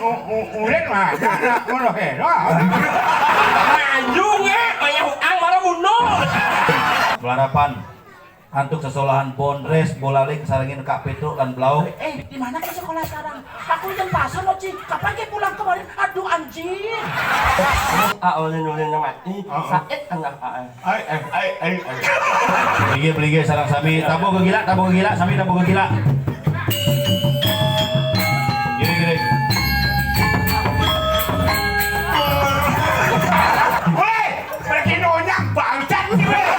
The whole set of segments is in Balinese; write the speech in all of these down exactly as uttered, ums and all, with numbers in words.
U-, u-, ulin mah, anak ngono hé, doh. Manjung, eh, maya huang, mara mundur. Balarapan, antuk sasolahan Bondres, Bolalé kasarengin Kak Pétruk lan Blaung. Eh, di mana kau sekolah sekarang? Aku yang pasar, Oci. Kapan kau pulang kemarin? Aduh, anjing. Ah, ulin-ulin mati. Heeh. Sakit tengah, ah. Ai, ai, ai, ai, ai. Belinggih, belinggih, sareng sami. Tabuh gegila, tabuh gegila, sami tabuh gegila. Giring, giring. Wéh, pergi nonyang bangsat nih, wéh.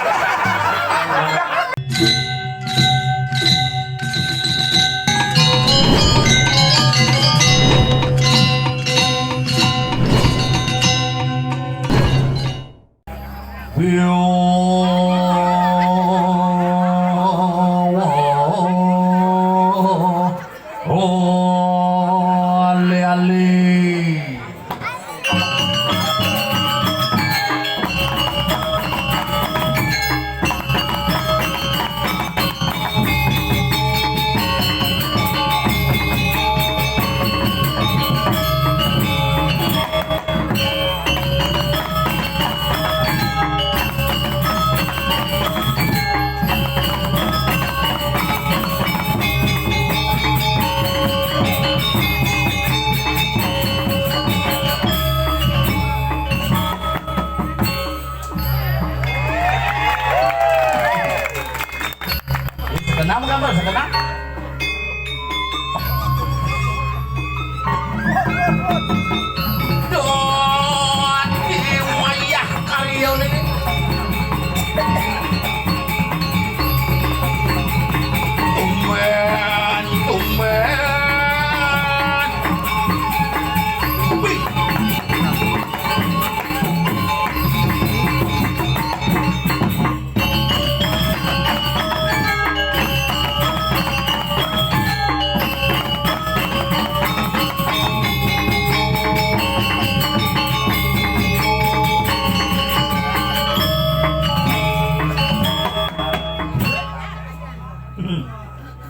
Sekenam gambar, sekenam. Dadi wayah karyané. Tumbén, tumbén. Wih.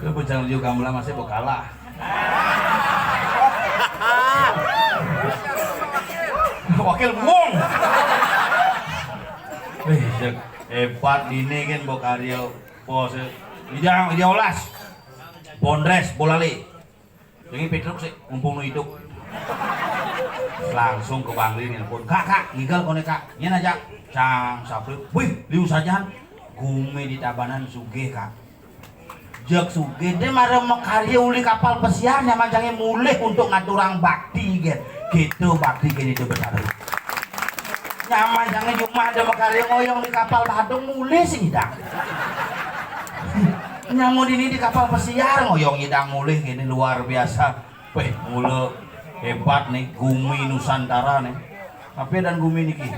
Kau bujang liu kamu lah masih mau kalah. Wakil buung. Wih, cék, hébat dini kan mbok karya bos. Ida, Ida olas. Bondres, Bolalé. Jangan Pétruk sih, mumpung nu hidup. Langsung ke Bangli nelpon. "Kak, Kak, ngigel koné, Kak." "Nyén aja." Cang, sabré. "Wih, liu sajan. Gumi di Tabanan sugih, Kak." Jek sugih dé mara makarya uli kapal pesiar, nyaman jangé mulih untuk ngaturang bakti gén. Gitu bakti gén itu benar. Nyaman jangé jumah ada makarya ngoyong di kapal Badung mulih sih dah. Nyamu dini di kapal pesiar ngoyong idang mulih gini luar biasa. Wéh, mula hébat nih gumi Nusantara nih. Tapi dan gumi niki.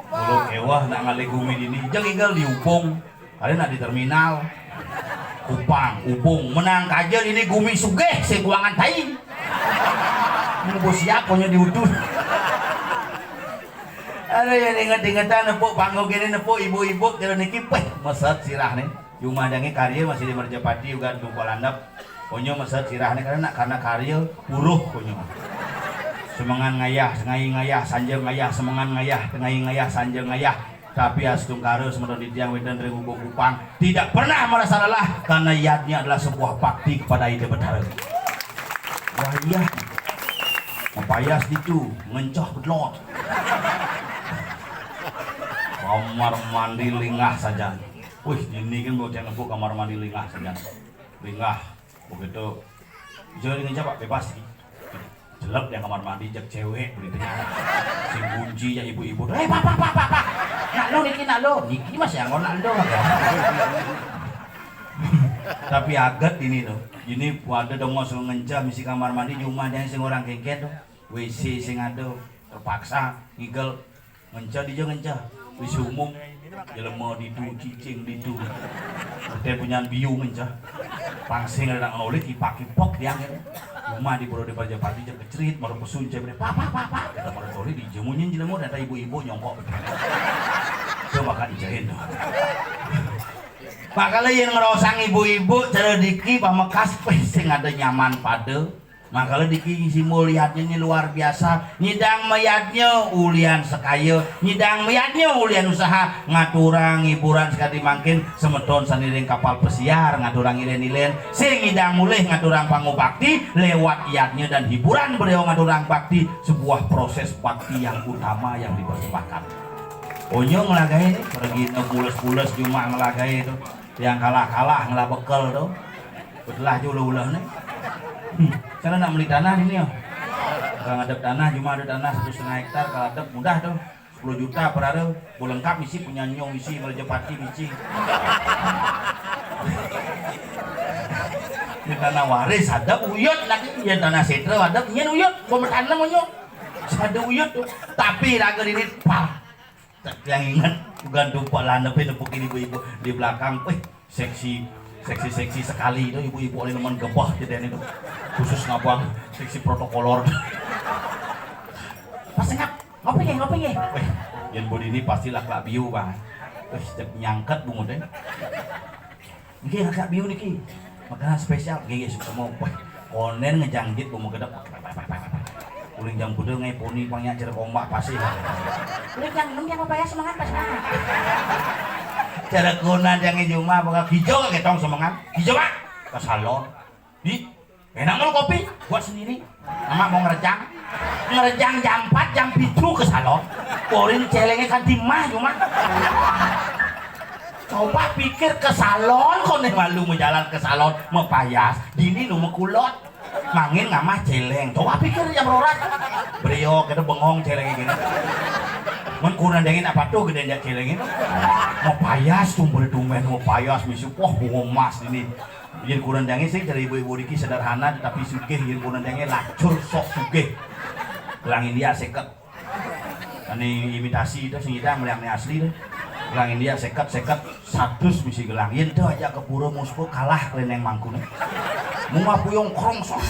Mula kéweh nak ngalih gumi dini. Jeng inggal di Ubung. Kalian nak di terminal. Kupang, Ubung, menang kaja ini gumi sugih sing kuangan tai. Ini bos siap punya diutus. Ada yang inget-ingetan nepuk panggung gini nepuk ibu-ibu kira niki peh meset sirah nih. Jumah dangi karya masih di Merjapati juga tumpal landep. Konyo meset sirah nih karena karena karya buruh konyo. Semengan ngayah, sengai ngayah, sanjang ngayah, semengan ngayah, tengai ngayah, sanjang ngayah. Tapi astungkara semeton titiang wénten ring Ubung Kupang tidak pernah merasa lelah karena yadnya adalah sebuah bakti kepada Ida Betara. Wah iya, mapayas ditu, ngenceh bedlot. Kamar mandi lingah saja. Wih, ini kan bocah ngebuk kamar mandi lingah saja. Lingah, begitu. Jadi ngenceh, Pak, bebas iki. Jelek ya kamar mandi, jek cewek begitu. Sing kunci ya ibu-ibu. "Eh, Pak, Pak, Pak, Pak, Pak. Nak lo niki, nak lo." "Niki Mas ya, nak lo." Tapi aget ini tuh. Ini pada dong ngos ngenceh misi kamar mandi, cuma ada yang sing orang kengken tuh. W C sing ada, terpaksa ngigel. Ngenceh dija ngenceh. Wis umum. Jelema ditu, cicing ditu. Ate punyan biu ngenceh. Pangsing ada nak nolih kipak-kipok tiang ya. Rumah di Pura di Prajapati jek kecerit, maru pesun cek, "Pak, Pak, Pak, Pak." Kita maru tolih di jemunyin jelema, data ibu-ibu nyongkok betul. Coba kan jahin. Makanya yang ngerosang ibu-ibu cara diki pamekas, wih, sing ada nyaman pada. Makala niki simbol yadnya ini luar biasa. Nyidang mayadnya ulian sakaya, nyidang mayadnya ulian usaha, ngaturang hiburan sakadi mangkin semeton sane ring kapal pesiar, ngaturang ilen-ilen, sing nyidang mulih ngaturang pangubakti lewat yadnya dan hiburan beliau ngaturang bakti, sebuah proses bakti yang utama yang dipersembahkan. Onyong ngelagae nih, pergi mules-mules cuma ngelagae itu. Yang kalah-kalah ngelah bekel tuh. Betelah aja ulah-ulah nih. Hmm. Sana nak beli tanah ini ya. Kalau ngadep tanah cuma ada tanah satu setengah hektar, kalau adep mudah tuh. Sepuluh juta per hari, bu lengkap misi punya nyong misi Merjapati misi. Ini tanah waris ada uyut lagi, ini tanah setra ada, ini uyut, gua bertanam nyong. Ada uyut tuh. Tapi raga ini pah. Yang ingat, bukan tumpah lah, tapi tepuk ini ibu-ibu di belakang. Wih, seksi, seksi, seksi sekali itu ibu-ibu oleh nemen gebah jadi itu. Khusus ngabang seksi protokolor. Pas ngap, ngopi ya, ngopi ya. Wih, yang budi ini pasti lak-lak biu bang. Wih, setiap nyangket bungut deh. Nggih, agak biu niki. Makanan spesial. Nggih, nggih, suksma. Wah, konden ngejangjit bumbu gedek. Uling jam kuda ngai poni pang nyak cara kombak pasih. Uling jam enam jam apa ya semangat pas banget. Cara kunan yang juma bakal hijau ketong semangat. Hijau, Pak. Ke salon. Di, enak lu kopi buat sendiri. Mama mau ngerejang. Ngerejang jam empat, jam tujuh ke salon. Korin celengnya kan di mah cuma. Coba pikir ke salon, kau nih malu mau jalan ke salon, mau payas, dini lu mau kulot. Mangin ngamah celeng. Coba pikir jam roras. Brio kita bengong celeng gini. Men kurang dingin apa tuh gede aja celeng ini. Mau payas tuh beri tumben mau payas misi wah bunga emas ini. Yen kurang dangin sih dari ibu-ibu niki sederhana tetapi sugih, yen kurang dangin lacur sok sugih. Gelang India seket. Ini imitasi itu sing idang, gelang ini asli tuh. Gelang India seket, seket, satus misi gelang. Yen tuh aja ke pura musku kalah keleneng mangkune. Munga puyung krong sok.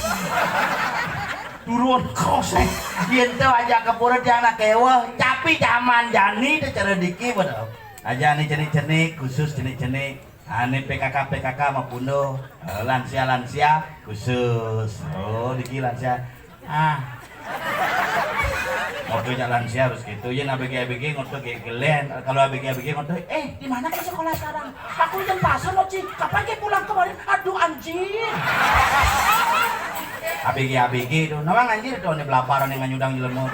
Turun krosek. Yen tuh aja ke pura dia anak kewa, tapi zaman jani tuh cara diki bener. Aja nih cenik-cenik, khusus cenik-cenik. Ane P K K, P K K mapundo, eh, lansia-lansia khusus. Oh, niki lansia. Ah. Ngotonya lansia harus gitu. Yen A B G, A B G ngoto ge gelen. Kalau A B G, A B G ngoto, "Eh, di mana ke sekolah sekarang? Aku jam pasar loh, Ci. Kapan ke pulang kemarin? Aduh, anjir." A B G, A B G tuh. Nawang anjir tuh, ini belaparan yang nganyudang jelema.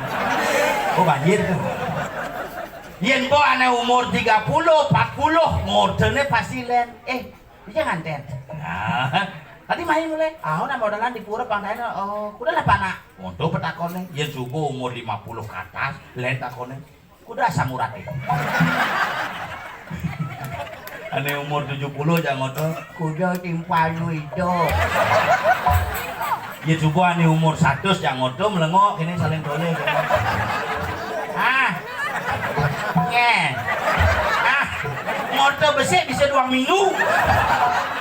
Oh, banjir tuh. Yen po ane umur tiga puluh, empat puluh, ngordene pasti len. Eh, dia nganten. Nah, tadi main mulai. Ah, udah modalan di pura pangkain. Oh, udah lah panak. Untuk petakone, yen subuh umur lima puluh ke atas, len takone. Kuda asam urat itu. Ane umur tujuh puluh jangan ngoto. Kuda timpal nu itu. Ya coba nih umur seratus yang ngoto melengok ini saling boleh. Ah. Nye. Ah. Ngoto besik bisa dua minggu.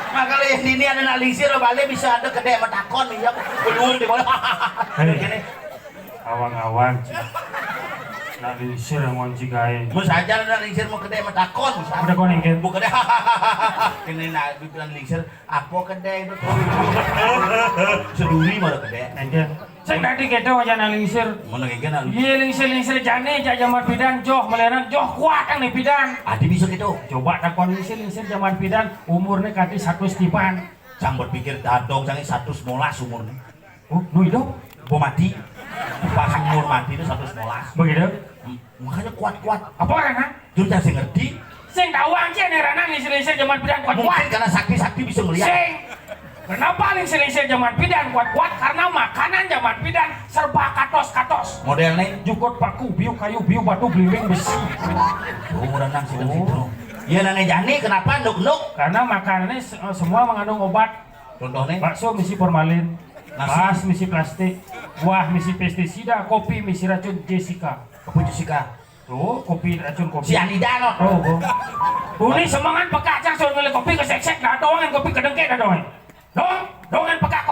Makanya yang dini ada nak lingsir balik bisa ada kedek matakon ya. Belum di bawah. Hei. Gini. Awang-awang, Ci. Nak lingsir yang wanci gae. Mun saja nak lingsir mau kedek matakon. Udah kau nengken. Bukan deh. Kene nak bibilan lingsir. Apa kedai itu? Seduri malah kedai. Ente. Sing tadi kita aja nang lingsir. Mana kayak kena lu? Iya, lingsir-lingsir jane jak zaman pidan joh melenan joh kuat yang di pidan. Adi bisa gitu. Coba takon lingsir-lingsir zaman pidan umurnya kati satu setipan. Sang berpikir dadong sang satu semolas umurnya. Oh, nu hidup? Gua mati. Pas umur mati itu satu semolas. Begitu? Hmm, makanya kuat-kuat. Apa orang, ha? Jujur sing ngerti. Sing tahu aja nih Ranang lingsir-lingsir zaman pidan kuat-kuat. Mungkin karena sakti-sakti bisa melihat. Sing. Kenapa lingsir-lingsir zaman pidan kuat-kuat? Karena makanan zaman pidan serba katos-katos. Model nih. Jukut paku, biu kayu, biu batu, belimbing besi. Oh, Ranang situ-situ. Iya, nane jani kenapa nuk-nuk? Karena makanannya se- semua mengandung obat. Contohnya? Bakso misi formalin, nasi. Bas misi plastik, buah misi pestisida, kopi misi racun Jessica. Apa Jessica? Tuh, kopi racun kopi. Si Anida no. Oh, oh. Uni semangat pekak cang suruh milih kopi ke seksek dah doangan kopi ke dengkek dah doangan. Dong, doangan pekak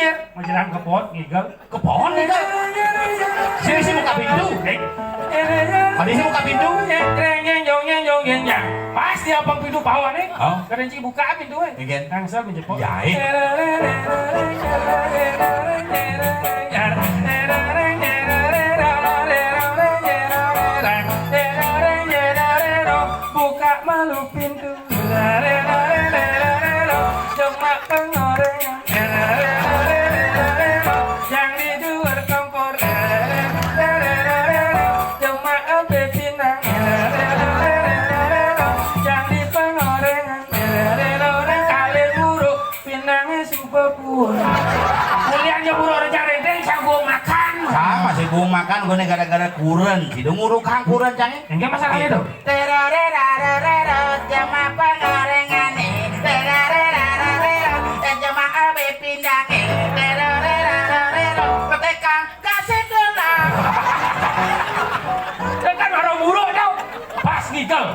Nyer. Majalan ke pohon, ngigel. Ke pohon nih, Kak. Sini sih buka pintu. Eh. Tadi sih buka pintu. Nyeng, nyeng, jong, nyeng, jong, nyeng, nyeng. Pas dia apa pintu bawah nih. Oh. Kadang cik buka pintu, eh. Again. Tangsel pintu pohon. Ya, eh. Buka malu pintu. Demak pengoreng. Ku makan gone gara-gara kuren, sido ngurukang kuren cang. Enggak masalah itu. Terorerarerero, jama pangarengane. Terorerarerero, jama abe pindange. Terorerarerero, petekang kasih tulang. Tekan orang buruk tau. Pas ngigel.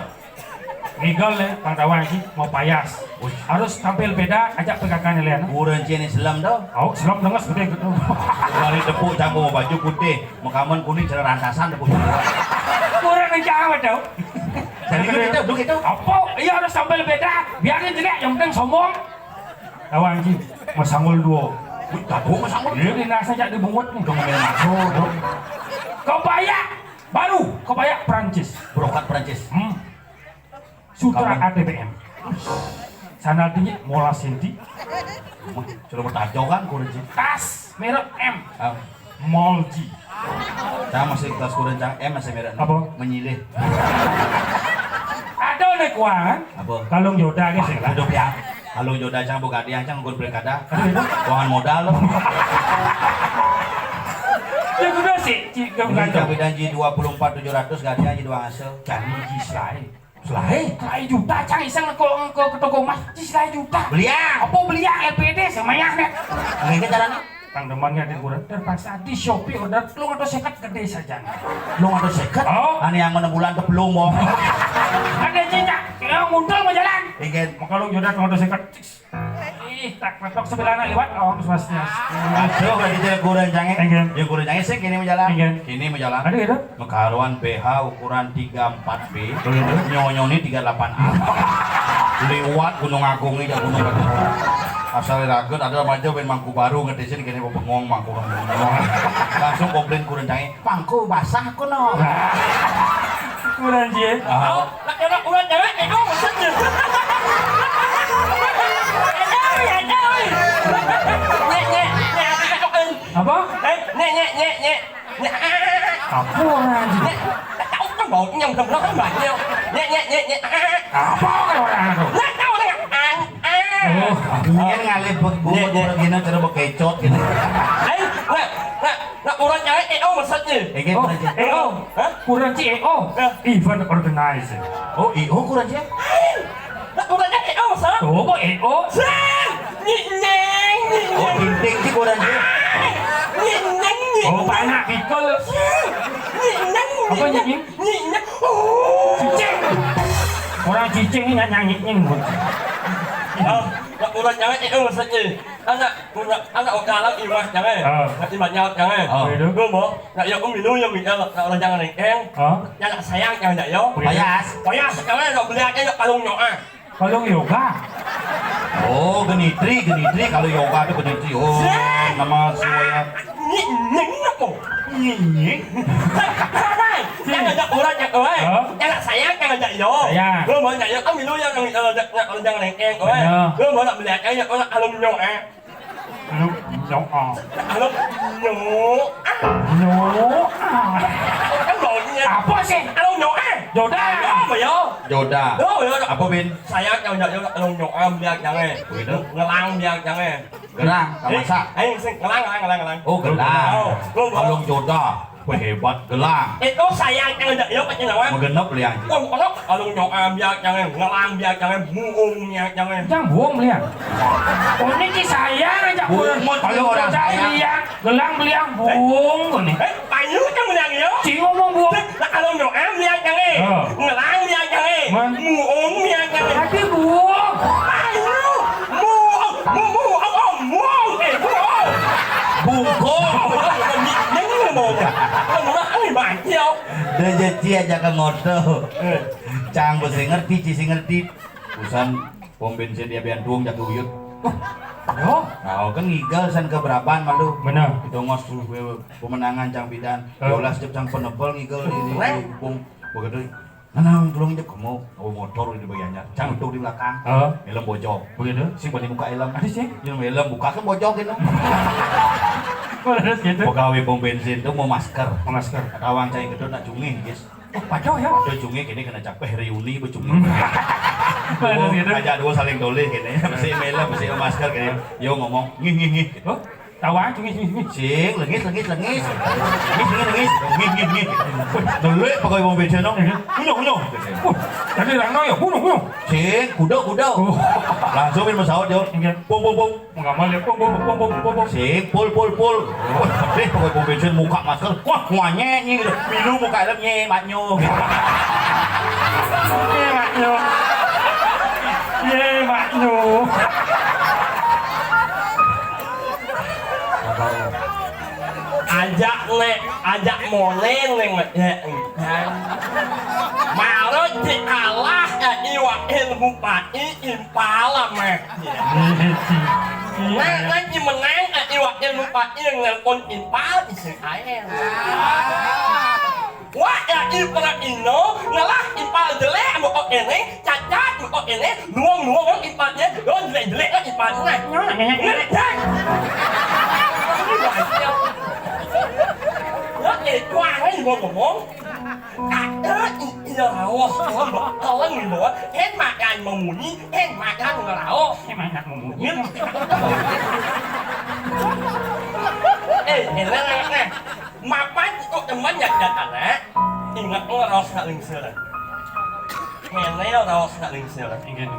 Ngigel nih, Kang Tawang iki mau payas. Harus tampil beda, ajak P K K nih, Len. Kuren cene selam tau. Au, selam denges gede gitu. Dari tepuk campur baju putih, mekamen kuning, celana rantasan tepuk. Kuren yang cawet tau. Jadi gitu, gitu, gitu. Apa? Iya harus tampil beda. Biarin jelek, yang penting sombong. Tawang iki, masangul duo. Wih, tadu masangul. Iya, ini nasa jak dibungut nih. Udah ngomel masuk. Kebaya baru, kebaya Prancis. Brokat Prancis. Hmm. Sutra Kamu. A T B M. Sandal tinggi, molas senti. Sudah bertajo kan, kuren cene. Tas merek M. Ah. Molji. Cang masih tas kuren cang, M masih merek. Apa? Menyilih. Ada nih kuangan. Apa? Kalung Yoda nih sih lah. Hidup ya. Kalung Yoda cang buka dia cang gue beli kada. Aduh, itu. Kuangan modal lo. Ya udah sih, cik, Ini ganteng. Cang bidan ji dua puluh empat tujuh ratus gak dia ji dua hasil. Jadi ji selain. Selain? Selain juta, cang iseng ke, ke, ke toko emas, ji selain juta. Beliang. Apa beliang L P D semuanya nih? Ini caranya. Tang demannya di kuren, terpaksa di Shopee order telung atus seket gede saja. Telung atus seket? Oh. Ane yang mana bulan tepelung, Bong. Ada cicak, ya muncul mau jalan. Ingat. Maka lu jodoh telung atus seket. Ih, tak petok sebelah anak liwat, oh, swastiastu. Aduh, gak dijawab kuren cang. Ingat. Ya kuren cang sih kini mau jalan. Ingat. Kini mau jalan. Ada gitu? Mekaruan B H ukuran tiga empat B. Oh, iya. Nyonyone tiga delapan A. Liwat Gunung Agung ini, Gunung Agung. Asal raget ada remaja main Mangku Baru ngedesin kene bengong Mangku Baru. Langsung komplain kuren cang, "Pangku basah kono." Kuren cene. Ah. Nak kena kuren cene, eh, kau maksudnya. Ada, ada. Nyek, nyek, nyek, aku cakapin. Apa? Eh, nyek, nyek, nyek, nyek. Apa orang aja? Nyek, tak tahu kan baunya udah berapa banyak. Nyek, nyek, nyek, nyek. Apa orang itu? Nyek, tahu orang. An, an. Oh, ini ngalih be-, bungut Nyek, nyek. Orang gini, cara bekecot gitu. Eh, nak, nak, nak orang cewek, eh, oh, maksudnya. Eh, gitu Oh, aja. eh, oh. Hah? Kuren cene, eh, oh. Hah? Event organizer. Oh, I O kuren cene? Nak orang cewek, eh, oh, maksud? Oh, kok, eh, oh? Sah! Nyik, nyeng, nyik, Oh, nyeng. Inting sih kuren cene. Nyik, nyeng, nyik, Oh, nyeng. Panak, pikul. Nyik, nyeng, Apa, nyik, nyik, nyeng? nyik, nyeng. Oh. Cicing. Orang cicing ini nyanyi nying. Oh, nak orang cewek, eh, oh, maksudnya. Anak, anak, anak orang dalam imah jangan. Ah. Nak imah nyaut jangan. Ah. Itu. Lu mau, nak yo minum yo minum, nak orang jangan lengkeng. Ah. Ya nak sayang jangan nak yo. Begitu. Payas. Payas, jangan nak beli aja nak kalung nyoa. Kalung yoga. Oh, genitri, genitri kalau yoga tuh genitri. Oh, Sih. Nama suaya. Ni, ni, ni apa? Nyik, nyik. Salah. Jangan ajak orang yang, oi. Hah? Jangan sayang, jangan ajak yo. Sayang. Lu mau ajak yo, kami lu yang, yang, yang, yang, yang lengkeng, oi. Benar. Lu mau nak beli aja, ya, orang kalau nyok, eh. Lu nyok, ah. Kalau nyok, ah. Nyok, ah. Kan baunya. Apa sih? Kalau nyok, eh. Joda. Apa ya? Joda. Yo, yo, Apa, Bin? Sayang, jangan ajak yo, kalau nyok, ah, beli aja, eh. Begitu? Ngelang, beli aja, eh. Gerang, tak Eh, masak. Ayo, sing, ngelang, ngelang, ngelang, ngelang. Oh, gelang. Oh, lu, lu. Kalung joda. Wah, hebat, gelang. Itu sayang, yang ada, ya, pakai nawan. Menggenep, liang. Oh, kalau, kalau nyok, ah, biar jangan, ngelang, biar jangan, muung, biar jangan. Jangan buang, liang. Oh, ini ki sayang aja. Bungut, kalau orang joda, sayang. Liang, gelang, beliang, buang, ini. Eh, payu, yang bilang, ya. Cing ngomong, buang. Lah, kalau nyok, ah, biar jangan. Oh. Ngelang, biar jangan. Man. Muung, biar jangan. Tapi, buang. Payu, muung, mu, mu, oh, oh, muung, eh, muung. Bungkung. Yang ini mau. Kamu lah, ini banyak. Rezeki aja ke ngoto. Eh. Cang besi ngerti, ci si ngerti. Usan pom bensin dia bian tuang jaga uyut. Yo. Nah, kan ngigal san ke beraban malu. Benar. Dongos tuh, pemenangan cang bidan. Eh. Yolas cep cang penebel ngigal di, di, di pung. Begitu. Tenang, tulung injek kamu. Oh, motor di bagiannya. Cang duduk di belakang. Heeh. Helm bojong. Begitu. Si bani muka helm. Ada sih. Yang helm buka kan bojong gitu. Oh, terus gitu. Pegawai pom bensin tuh mau masker. Mau masker. Kata awang cai gedut nak cungih, guys. Oh, padoh ya. Padoh cungih kini kena capek reuni bercungih. Terus gitu. Ngajak dua saling toleh kini. Mesti helm, mesti masker kini. Yo ngomong, ngih, ngih, ngih. Oh? Tawa, cungis, cungis, cungis. Sing, lengis, lengis, lengis. Lengis, lengis, lengis. Ngih, ngih, ngih. Wih, delik pegawai pom bensin, no. Iya. Unyung, unyung. Wih, tadi rano ya, unyung, unyung. Sing, kuda, kuda. Oh. Langsung main pesawat, yo. Iya. Pom, pom, pom. Mengamal ya, pom, pom, pom, pom, pom, pom. Sing, pul, pul, pul. Wah, pedih pegawai pom bensin, muka masker. Wah, wanyek nih, gitu. Milu muka helm, nye, maknyo, gitu. Nye, maknyo. Nye, maknyo. Ajak nek, ajak molen nek, nek. Maro dikalah, eh, iwak ilmu pati impala meh. Nek, nek, menang, eh, iwak ilmu pati yang nelpon impal, bisa kae. Wah, ya, ipar ino, ngalah ipar jelek, mbok kok kene, cacat, mbok kok kene, luwung-luwung ipar dia, lo jelek-jelek kan ipar nah. Ngerti? Lo itu aneh mau ngomong. Ada iya rawas, kalau gitu, en makan memunyi, en makan ngerawas. Emang enak memunyi. Eh, enak, enak. Mapan kok teman ya, ya, anak? Ingat lo raos nak lingsir. Ngene raos nak lingsir. Inggih.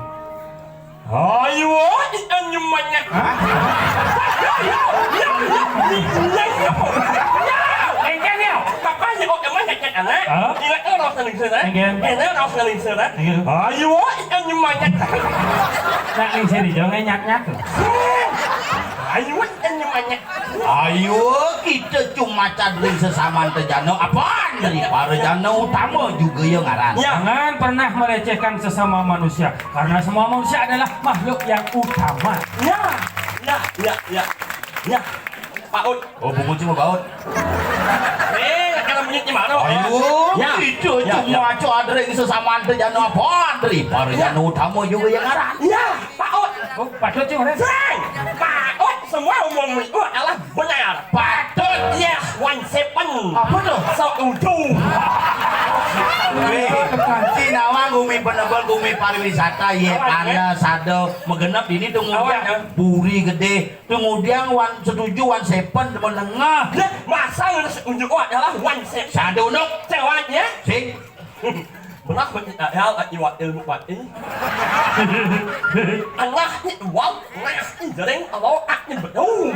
Ayo, ikan nyemanyak. Hah? Yo, yo, yo, yo, yo, yo, yo. Inggih, yo. Mapan kok teman ya, ya, anak? Hah? Ingat lo raos nak lingsir, eh? Inggih. Ngene raos nak lingsir, eh? Inggih. Ayo, ikan nyemanyak. Nak lingsir ijo ngenyak-nyak. Ayo, ikan nyemanyak. Ayo, kita cuma cadring sesama tejano. Apaan dari para jano utama juga ya ngaran. Ya. Jangan pernah melecehkan sesama manusia, karena semua manusia adalah makhluk yang utama. Ya, ya, ya, ya. Ya, Pak Ut. Oh, bungut cuma baut. Eh, kalau bunyi gimana? Ayo, ya, itu ya, cuma ya. Cadring sesama tejano apaan dari para jano utama juga ya ngaran. Ya, Pak Ut. Oh, patut cuma. Sing, Pak Ut. Semua omongan itu adalah benar. Patut. Yes, one seven. Apa tuh? Setuju. Wih, Cina wang gumi penebel, gumi pariwisata, ye, awan, ya. Tanah, sado, megenep ini tuh ngundang. Awan, ya. Buri gede, tuh ngundang wan setuju, one seven, menengah. Nah, masa lu setuju adalah one seven? Sado, nuk. Cewek, ya? Sing. Belah bagi ayal aki wakil bupati. Alah ni uang, ngas ni jering, alo aki bedu.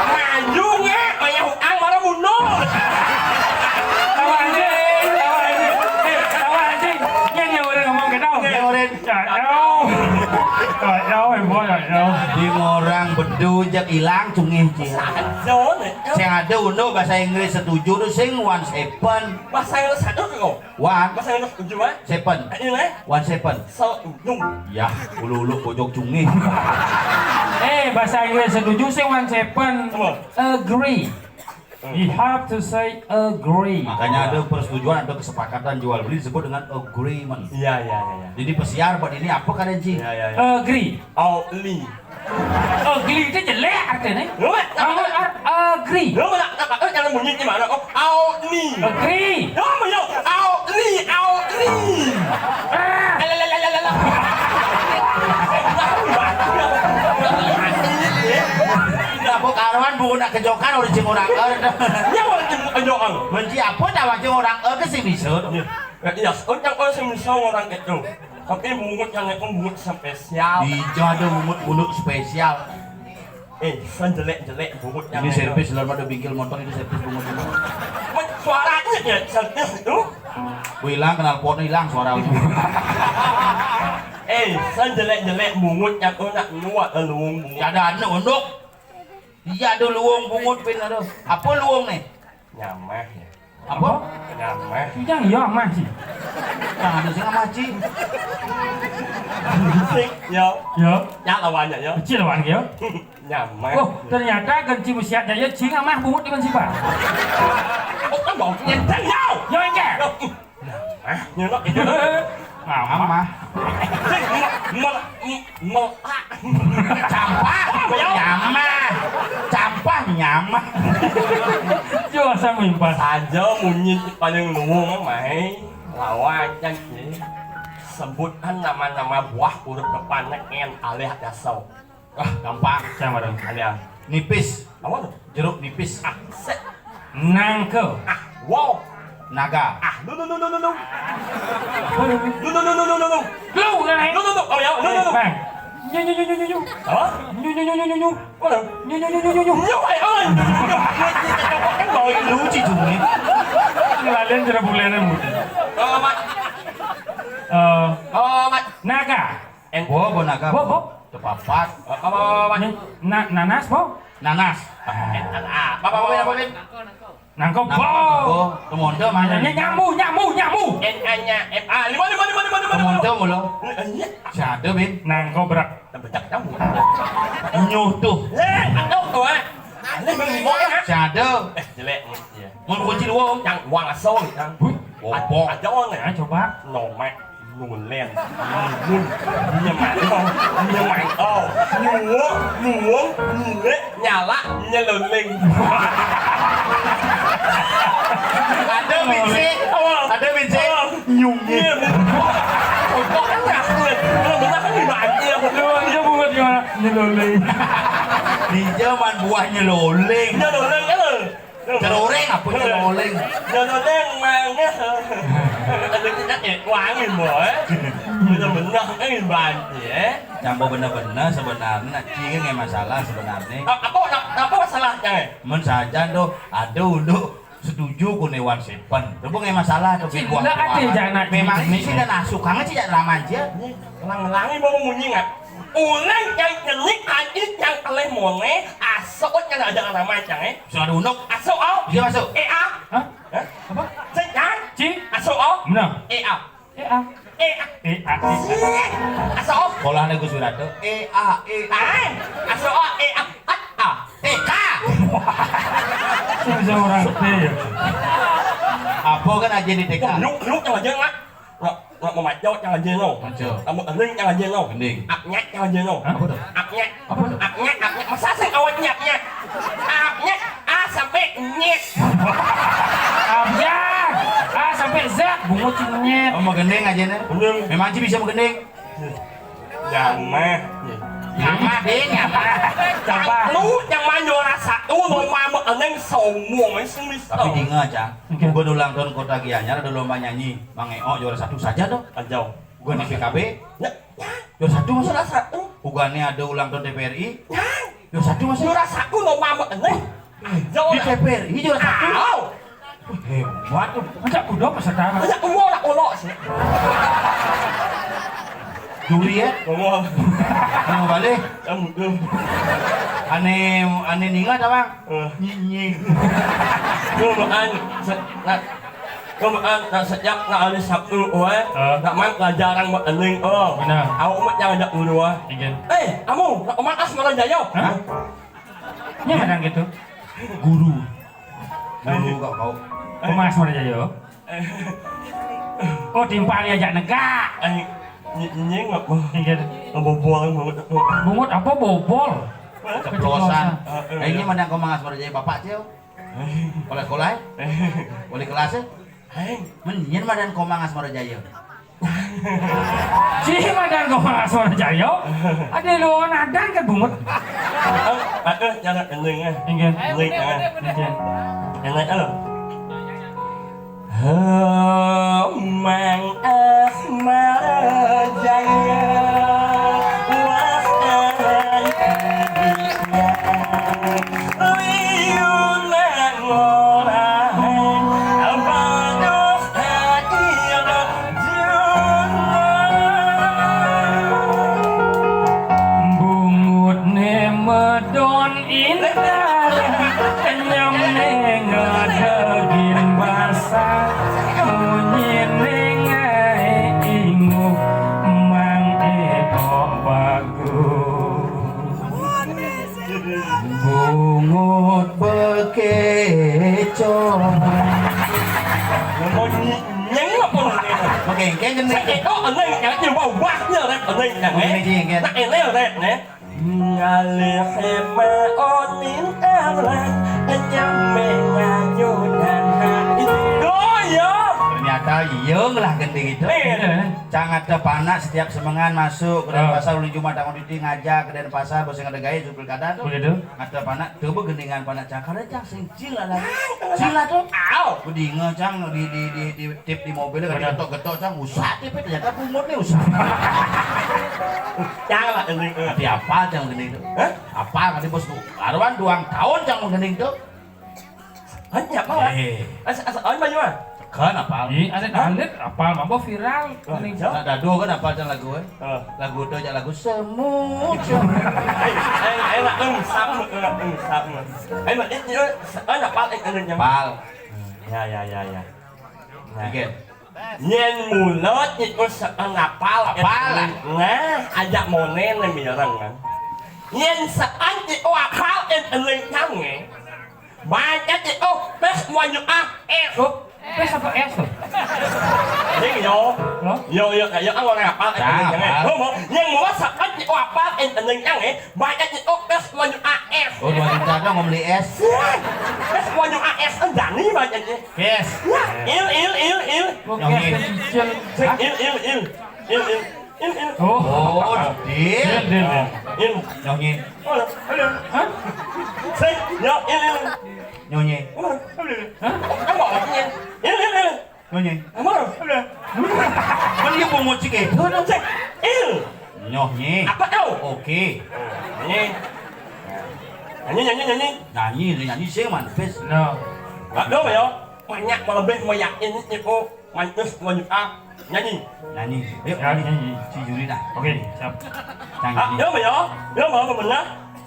Maju nge, maya hukang baru mundur. Tawa anjing, tawa anjing. Eh, tawa anjing. Nyen yang orang ngomong ke tau. Nyen orang. Tak tahu. Tak tahu, eh, boy, tak tahu. Di orang bedu jak hilang cungih, cih. Sajo ni. Sing ada undo bahasa Inggris setuju tu sing one seven. Bahasa Inggris satu tu. One. Bahasa Inggris tujuh, eh? Seven. Eh, ini, eh? One seven. So, ujung. Ya, ulu-ulu pojok cungih. Eh, bahasa Inggris setuju sih one seven. Apa? Agree. Hmm. You have to say agree. Makanya ada persetujuan, ada kesepakatan jual beli disebut dengan agreement. Iya, iya, iya, iya. Jadi pesiar buat ini apa kan, Ji? Iya, iya, iya. Agree. Auli. Ugly itu jelek artinya. Lu, Kamu ar- agree. Lu nak nak nak jangan bunyi gimana kok? Auli. Agree. Lu mau yuk. Auli, auli. Ah. Lalalala. Nah, bu karuan bu nak kejokan orang cing orang er. Dia orang cing orang kejokan. Benci apa dah macam orang er ke sih bisa? Ya, ya, orang orang sing bisa orang itu. Tapi bungut yang itu bungut spesial. Ijo ada bungut-bungut spesial. Eh, sen jelek-jelek bungut yang ini itu. Servis dalam ada bingkil motor itu servis bungut itu. Wah, suaranya ya servis itu. Wih, hilang knalpotnya hilang suara. Eh, sen jelek-jelek bungut yang itu nak nuat luung bungut. Ya ada anu unduk. Iya ada luung bungut pin ada. Apa luung nih? Nyamah ya. Apa? Nyamah. Yang ya mah sih. Nah, ada sing mah, Ci. Sing, yo. Yo. Ya lawannya yo. Kecil lawan yo. Nyamah. Oh, ternyata genci usia daya cing amah bungut dengan si ba. Oh, kan bau nyenteng yo. Yo enggak. Nyamah, nyelok itu. Amah. Sing, mel, mel, mel, Campah nyamah. Campah nyamah. Yo asam impah. Saja munyi paling luwung mai. Lawan kan sih. Sebutkan nama-nama buah huruf depannya N alih dasar. Ah, gampang. Saya marang. Alih. Nipis. Apa tuh? Jeruk nipis. Ah, sik. Nangka. Ah, wow. Naga. Ah, lu, lu, lu, lu, lu, lu. Apa lu? Lu, lu, lu, lu, lu, lu, lu. Lu, kan, eh? Lu, lu, lu. Oh, ya, lu, lu, lu. Bang. Nyu, nyu, nyu, nyu, nyu, nyu. Apa? Nyu, nyu, nyu, nyu, nyu, nyu. Apa lu? Nyu, nyu, nyu, nyu, nyu, nyu. Nyu, eh, oh, nyu, nyu, nyu. Kan bau lucu tuh, nih. Ngelalen cara bulenan, Bu. Oh, Mat. Eh, oh, Mat. Naga. En- Bo, bo naga. Bo, bo. Tepapat. Oh, apa, apa, apa, apa? Ni-, na-, nanas, bo? Nanas. Ah, en-, ah, apa, apa, apa, apa, apa? Nangkep, Nangkep, bo. Bo. Temonto mana? Ny-, nyambu, nyambu, nyambu. En-, ah, nya-, en-, ah, lima, lima, lima, lima, lima, lima. Temonto mulu. Eh, iya. Siapa, Bin? Nangkobrak. Tembedak kamu. Nyuh tuh. Eh, aduh, tuh, eh. Ini bang, lima, ya? Siapa? Eh, jelek, ya. Mau kunci lu, Wong? Yang uang asal, yang Wih. Bobok. Aja, Wong, ya? Ah, coba. Nomek. Nulen, nulen, nyemano, nyemano, nyuwuk, nyuwung, nyuwek, nyalak, nyeluling. Ada biji, Apa? Ada biji, Apa? Nyungin. Iya, Bu. Pokoknya nyakuin. Kalau benar kan gimana? Iya, Bu. Coba, coba, gimana? Nyeluling. Di zaman buah nyeluling. Nyeluling, kan? Ceroreng apa ceroreng? Ceroreng mangga. Ada kita, eh, wangi, boy. Bener-bener, eh, banci, eh. Campur bener-bener sebenarnya, cing, nggak masalah sebenarnya. A-, apa, apa masalahnya, eh? Men saja tuh, ada untuk setuju ku newan sepen. Itu nggak masalah tuh. Cing, buah-buahan. Ada jana, memang cing, ini sih dan asuh kangen sih, jangan lama aja. Langi-langi mau munyi nggak? Ulang yang nyenik, anjing yang keleh mone, asok yang ada nama cang, eh. Sudah unduk. Asok, oh. Iya, masuk. Eh, ah. Hah? Hah? Apa? Senyang. Ci? Asok, oh. Benar. Eh, ah. Eh, ah. Eh, ah. Eh, ah, eh, ah. Asok, oh. Sekolahnya Gus Wiratto. Eh, ah, eh, ah. Asok, oh. Eh, ah. Ah, ah. Eh, ah. Bisa orang T ya. Apa kan aja di T K? Lu, lu yang aja nggak? Nggak, nggak mau macot yang aja, no. Macot. Kamu eling yang aja, no. Mending. Apnya yang aja, no. Hah? Apa tuh? Apnya. Apa tuh? Apnya, apnya. Masa sih awak nyapnya? Apnya, A sampai nyet. Abjad. A sampai Z. Bungut sih nyet. Oh, mau gending aja, nih. Gending. Memang sih bisa mau gending. Nyamah. Nyamah, deh, nyamah. Coba. Lu yang main juara satu, lu mau eling semua, sih, Mister. Tapi dinga, Cang. Oke. Bukan ulang tahun Kota Gianyar, ada lomba nyanyi. Mang Eo juara satu saja dong. Ajau. Bukan di P K B. Ya, ya. Juara satu, Mas. Juara satu. Bukannya ada ulang tahun T V R I. Ya. Juara satu, Mas. Juara satu lomba eling. Di Juara. T V R I juara satu. Au. Wih, hebat tuh. Masa kuda peserta. Masa kuda orang olok sih. Juri ya? Ngomong. Mau balik? Kamu tuh. Ane, ane ningat apa? Eh. Nyinying. Lu makan se-, nak, lu makan, nak sejak nak hari Sabtu, oh, eh. Eh. Nak main pelajaran buat eling, oh. Benar. Awak umat jangan ajak guru, ah. Ingin. Eh, kamu, nak makan asmara jaya. Hah? Ini mana gitu? Guru. Guru kok kau. Kok Mas Marjayo? Oh, timpali aja negak. Ay, ny-, nying apa? Inggih. Ngebobol banget aku. Bungut apa bobol? Ceplosan. Ceplosan. Ah, eh, ini iya. Mana kau Mas Marjayo bapak cil? Sekolah-sekolah? Boleh kelas ya? Hai. Menyen madan koma Asmara Jaya. Cih madan koma Asmara Jaya. Ada lu nadan kan bungut. Aduh, jangan ening, eh. Inggih. Ening, eh. Inggih. Ening, eh. Hemang Asmara Jaya. Wah, Bungut ne medon indah, kenyam ne ngedegin basah, munyi ne ngai inguh, mang eko bagus. Bungut bekecoh. Ngomong nyeng apa nih? Oke, kayak gini. Saya itu enggak, yang nyembah ubahnya rap enggak, ya, Oke, eh? Ji, oke. Nah, ini rap, nih. Ngalih hema onin arah, nyameng ngajudan hati. Oh, iya. Ternyata Iya lah gending itu. Iya. Cang ada panak setiap semengan masuk ke Denpasar, ulun Jumat tanggung didi ngajak ke Denpasar, bos yang ada gaya supir kadar tuh. Begitu. Ada panak, coba gendingan panak cang, karena cang sing cila lah. Cila tuh. Au. Bedinga cang di di di di tip di mobilnya kan getok-getok cang, usah tip ternyata bungut nih usah. Cang lah gending. Tapi apa cang gending tuh? Hah? Apa tadi bos tuh? Aruan duang tahun cang menggending tuh. Hanya apa? Eh. Asa asa awan banyu ah. Kan apa? Ih, ada kaget apa mambo viral. Ning. Nak dado kan apa cang lagu eh? Lagu tu aja lagu semut. Ayo, ayo, ayo, nak engsap, nak engsap. Ayo, nak eh, eh, nak pal eh, eh, yang pal. Ya, ya, ya, ya. Nah. Bikin. Yen mulut itu sekan apal. Apal. Nah, ajak monen mireng kan. Yen sekan itu apal en eling tange. Baca ti oh pes wanyu ah eh. Oh, pes apa es tuh? Ning yo. Hah? Yo yo yo ang orang apa? Cang, apa? Yang mau sapat ti oh apa en endeng yang eh. Baca ti oh pes wanyu ah es. Oh, dua juta dong mau beli es. Pes wanyu ah es endani baca ti. Kes. Ya, il il il il. Kok kes cicil? Hah? Il il il. Il il. Il il. Oh. Oh, Dil. Dil, Dil, Dil. Il. Nyonyi. Oh, halo. Hah? Sing, yo, il il. Nyonyi. Oh, halo. Hah? Apa artinya? Il il il. Nyonyi. Apa? Halo. Kan dia mau ngocik itu. Sing, il. Nyonyi. Apa tau? Oke. Nyanyi. Nyanyi, nyanyi, nyanyi. Nyanyi, nyanyi sih mantis. No. Enggak dong ya. Banyak mau lebih mau yakin itu mantis mau juta. Nyanyi. Nyanyi. Ayo, nyanyi. Si Juri dah. Oke, siap. Cang Ah, nyanyi. Dia mau ya. Dia mau apa benar?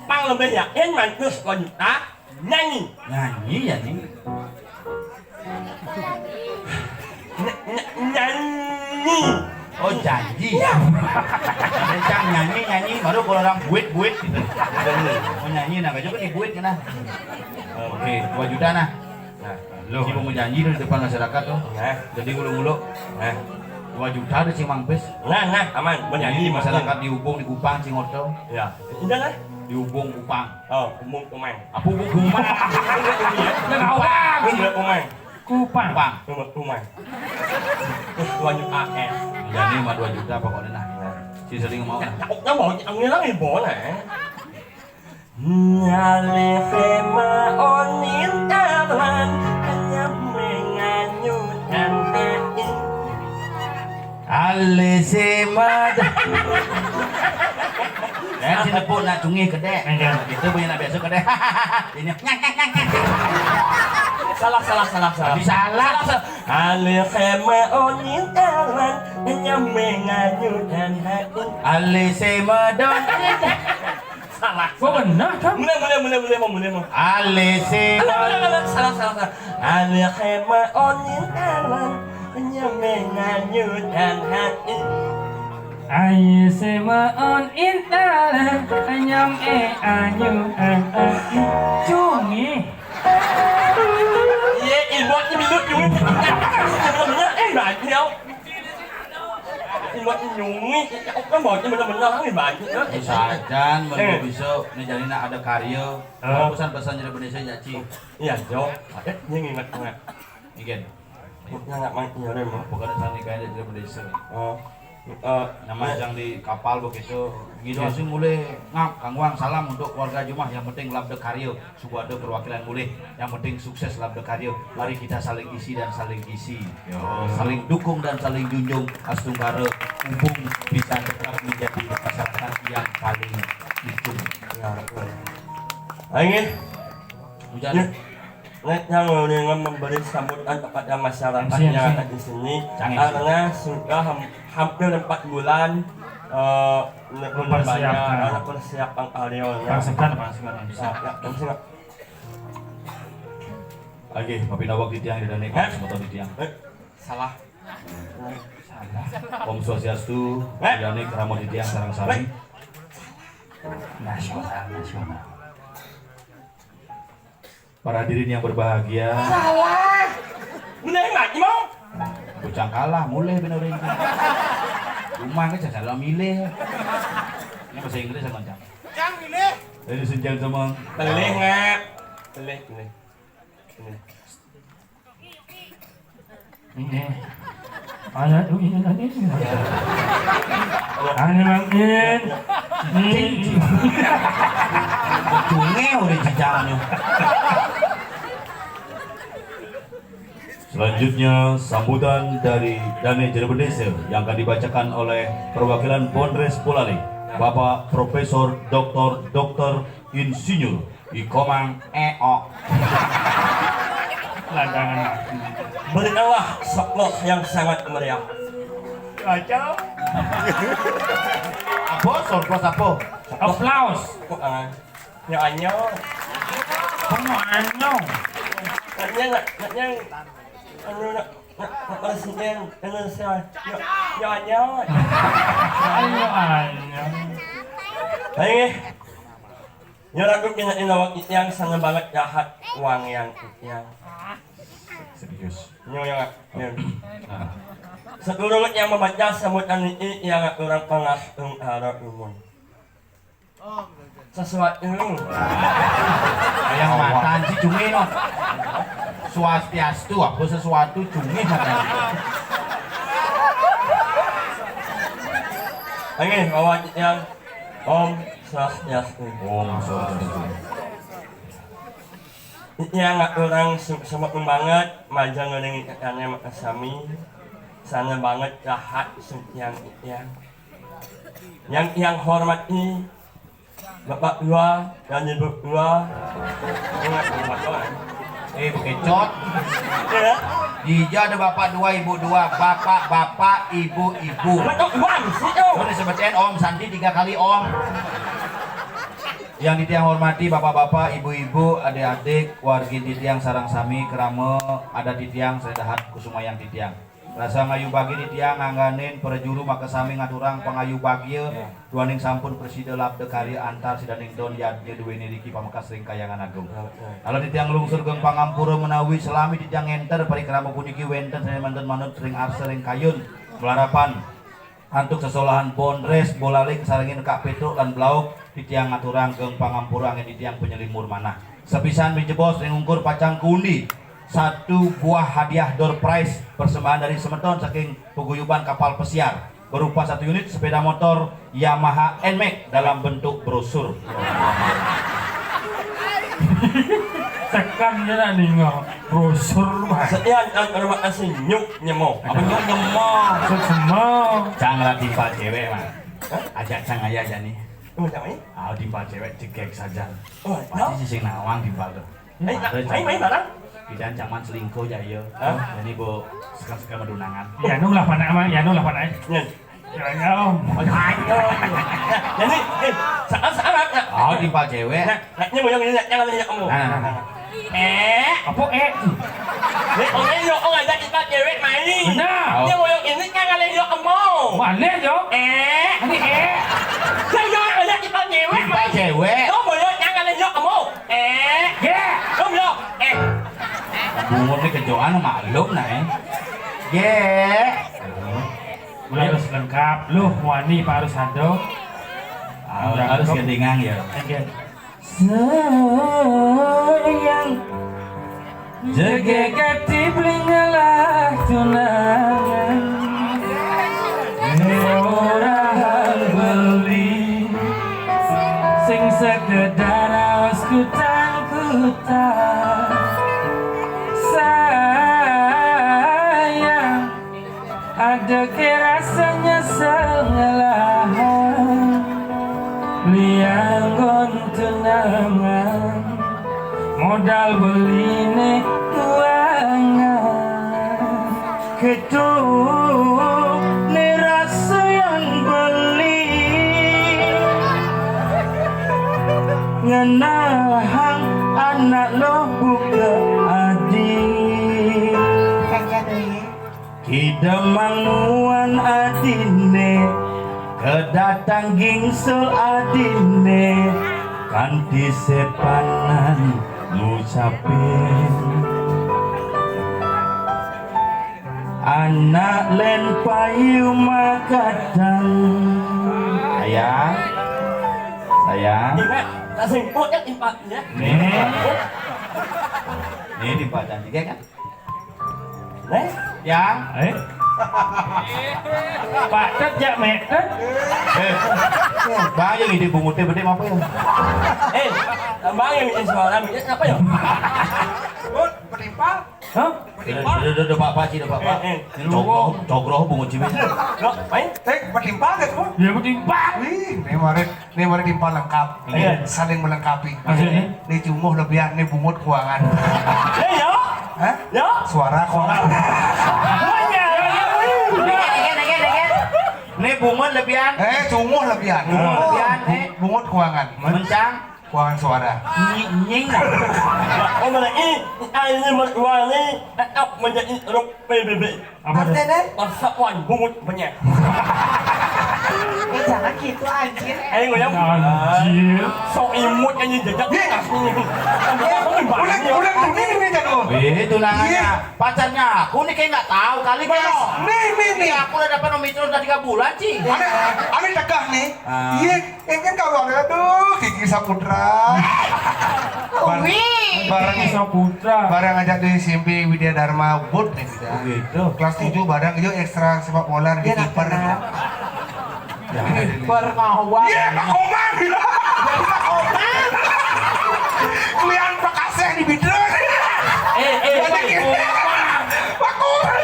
Pang lebih yakin mantis mau juta. Nyanyi. Nyanyi ya nih. Ny- ny- nyanyi. Oh janji. Iya. Kencang nyanyi nyanyi baru kalau orang buit buit gitu. Oh nyanyi nah juga nih buit kena. Oke, dua juta nah. Nah, lo. Si mau janji di depan masyarakat tuh. Nah. Jadi ngulu-ngulu. Nah. Dua juta ada si Mang Pes. Nah, nah, aman. Jadi masyarakat di Ubung, di Kupang, Cingorto. Ya. Udah lah. Di Ubung, Kupang. Oh, Ubung, Kupang. Apa Ubung, Kupang? Kupang. Kupang. Kupang. Kupang. Kupang. Kupang. Dua juta, eh. Jadi mah dua juta pokoknya nah. Nah. Si sering mau nah. Cakepnya mau kita ngilang ibu nah. Nyalih sema onin taran hanya menganyutan tai. Alih sema. Dan si nepuk nak cungih kedek. Enggak. Itu punya nak biasa kedek. Ini. Salah, salah, salah, salah. Tapi salah. Salah, salah. Alih sema onin taran hanya menganyutan tai. Alih sema don. Salah. Kok benar kan? Mulai, mulai, mulai, mulai, mau mulai mau. Alih sema. Alah, alah, alah, salah, salah, salah. Alih sema onin taran hanya menganyutan tai. Alih sema onin taran hanya menganyutan tai. Cungih. Iya, ibu ini minum cungih. Benar-benar, eh, banyak. Ibu nyungi, kan bocah bener-bener lagi banyak ya. Sajan, menurut bisa, nih jadi nak ada karya. Pesan-pesan jadi Indonesia ya, Ci. Iya, Jo. Eh, dia nginget banget. Mungkin. Nggak, nggak main, iya, deh, mau. Bukan pesan nikahnya jadi Indonesia. Oh. Eh, nama yang di kapal begitu. Gitu sih mulai ngap, kangguang salam untuk keluarga Jumah yang penting love the karya. Sudah ada perwakilan mulih. Yang penting sukses dalam berkarya. Mari kita saling isi dan saling isi. Yo. Saling dukung dan saling junjung. Astungkara Ubung bisa tetap menjadi masyarakat yang paling ujung. Ya, betul. Ayo, nggih. Hujan. Ya. Nek yang ingin memberi sambutan kepada masyarakatnya di sini karena sudah hampir empat bulan eh, mempersiapkan persiapan karya. Persiapan, persiapan. Ya, ya, persiapan. Oke, maafin awak di tiang di dalam. Hah? Semua di tiang. Eh, salah. Om Swastiastu, Yane Kramo di tiang sarang sami. Nasional, nasional. Para hadirin yang berbahagia. Salah. Bener lagi mau? Bocah kalah, mulai bener ini. Rumah kan salah milih. Ini bahasa Inggris sama cang. Cang milih. Ladies and gentlemen. Pelih nggak? Pelih, pelih. Pelih. Ini. Anak tuh ini tadi. Ane mangkin. Cing, cing. Cungeo deh cicangnya. Selanjutnya, sambutan dari Dane Jerbendese yang akan dibacakan oleh perwakilan Bondres Bulali, Bapak Profesor Doktor Doktor Insinyur Ikomang Eo. Lantangan. Berikanlah sekolah yang sangat meriah. Kacau. Apa? Surprise apa? Aplaus. Kok, ah, nyo anyo. Kok nyo anyo? Naknyo, nak, naknyo, anu, nak, nak, nak presiden Indonesia. Nyo, nyo anyo. Ayo, anyo. Ayo, nggih. Nyo lagu kena ilawak yang sana banget jahat uang yang yang. Serius. Nyo yang, nyo. Nah. Sedulur yang membaca sambutan ini yang kurang panas harap umum. Sesuatu. Yang matan si cumi no. Swastiastu apa sesuatu cumi matan. Oke, bawa yang Om Swastiastu. Om Swastiastu. Yang kurang se- semak banget, majang ngeling katanya makasami. Sana banget jahat sentiang yang yang yang hormati Bapak dua dan Ibu dua. Ingat Bapak dua. Eh, bekecot. Ya. Dija ada bapak dua, ibu dua, bapak, bapak, ibu, ibu. Betul, Wan, situ. Udah disebutin Om Santi tiga kali Om. Yang titiang hormati bapak-bapak, ibu-ibu, adik-adik, wargi titiang sarang sami, kerama ada titiang, saya dahat kusumayang titiang. Rasa ngayu bagi titiang ngangganin prajuru makasami ngaturang pangayu bagia duaning sampun prasida labda karya antar sidaning don yadnya duweni riki pamekas ring Kahyangan Agung. Lalu titiang lungsur geng pangampura menawi selami titiang ngenter parikrama puniki wenten sami manten manut ring arsa ring kayun malarapan antuk sesolahan Bondres Bolali kasarengin Kak Petruk lan Blauk titiang ngaturang geng pangampura angin titiang penyelimur manah. Sapisan bijebos ring ungkur pacang kundi satu buah hadiah door prize persembahan dari semeton saking paguyuban kapal pesiar berupa satu unit sepeda motor Yamaha Nmax dalam bentuk brosur. Tekan je lah ninga brosur bah. Sekian kan terima kasih nyuk nyemo. Apa nyuk nyemo? Nyuk nyemo. Cang lah timpal cewek mah. Ajak cang aja aja nih. Oh, macam ni? Ah, timpal cewek cekek saja. Oh, pasti sing nawang timpal tuh. Main, main, main barang. Pidan caman selingkuh ja ieu. Hah? Ini bu sekarang-sekarang madunangan. Ya nu lah panak mah, ya nu lah panak. Ya. Ya, ya, Om. Ayo. Jadi, eh, saat saat ya. Oh, timpal cewek. Nah, naknya mau yang ini, naknya kalau kamu. Nah, nah, nah. Eh. Apa eh? Ini orang yo orang ada timpal cewek main. Benar. Dia mau yang ini kan kalau yo kamu. Mana yo? Eh. Ini eh. Saya yo ada timpal cewek. Timpal cewek. Kamu mau yang kan kalau yo kamu. Eh. Ge. Kamu yo. Eh. Bungut ni kejoan maklum nah eh. Ge. Harus lengkap. Luh wani harus ada. Harus gendingan ya. Oke. Sayang jegegati blingelah tunangan. Ora beli sing sekedar aus kutang-kutang. Sayang ada ke rasanya salah liang gontunangan modal beline tuangan ketuk ni rasa yang beli ngenahang anak lo buka adi. Kidemang muan adine, kedatang gingsul adine, kanti sepanan ngucapin. Anak len payu makatan. Ayah, sayang. Ingat, tak sempurna tempatnya. Nih. Nih tempat cantiknya kan? Neh? Ya. Eh? Patet jak metet. Eh, bayang ini bunguté bedé apa ya? Eh, bayang ini suara minyak apa ya? Bud, betimpal. Hah? Betimpal. Duh, duh, duh, duh, Pak, Pak, Ci, duh, Pak, Pak. Eh, eh. Cogro, cogro bungut cimi. Lo, main? Eh, betimpal gitu. Ya, betimpal. Wih, ini mari, ini mari timpal lengkap. Iya. Saling melengkapi. Maksudnya? Ini cunguh lebihan, ini bungut kuangan. Eh, ya? Hah? Ya? Suara kuangan. Bungut ya? Dikit, dikit, dikit, dikit. Ini bungut lebihan. Eh, cunguh lebihan. Bungut lebihan, eh. Bungut kuangan. Mencang. Kuangan suara. Nyi-, nying. Oh, mana i, i, ini, mana i, ini, eh, eh, menjadi rok P B B. Apa tuh? Artinya? Persatuan bungut benyek. Eh, jangan gitu, anjir. Eh, ngoyong. Anjir. Sok imut aja jejak. Iya. Aku nih. Udah, udah, tuh, nih, nih, jadul. Eh, tunangannya. Iya. Pacarnya aku nih kayak nggak tahu kali, Mas. Nih, nih, nih. Iya, aku udah dapat nomor terus udah tiga bulan, Ci. Ada, ada tegah nih. Ah. Iya, ini kan kalau ada, aduh, Kiki Saputra. Bar-, Wih. Bareng Kiki Saputra. Bareng aja di S M P Widya Dharma Wood nih, Widya. Oh, gitu. Kelas tujuh bareng, yuk, ekstra sepak bola di kiper. Iya, nak kenal. Ya, Pernawan. Iya, Pak Komang. Jadi Pak Komang. Kalian Pak Kasih di Bidra. Eh, eh, Pak Komang. Pak Komang.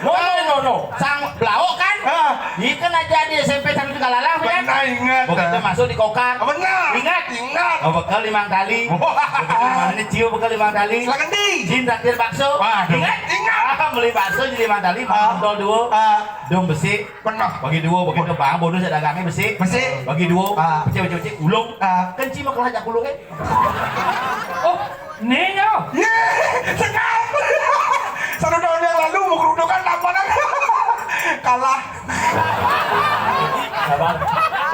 No, no, no, no. Sang Blau kan? Ah. Ikan aja di S M P satu Tegalalang, ya? Benar, ingat. Begitu masuk di Kokar. Benar. Ingat? Ingat. Oh, bekal lima kali. Wah. Begitu mana nih, Ciu, bekal lima kali. Silakan, Di. Jin traktir bakso. Waduh. Ingat? Ingat. Ah, beli bakso jadi lima kali, ah, makan dua. Ah. Dong besi. Pernah. Bagi dua, begitu, Bang. Bonus ada dagangnya besi. Besi. Bagi dua. Ah. Pecah, pecah, pecah. Ulung. Ah. Kenci mah kelajak ulung, eh. Oh, nih, yo. Ye, sekam. Satu tahun yang lalu, mau kerudukan tampanan. Kalah. Sabar.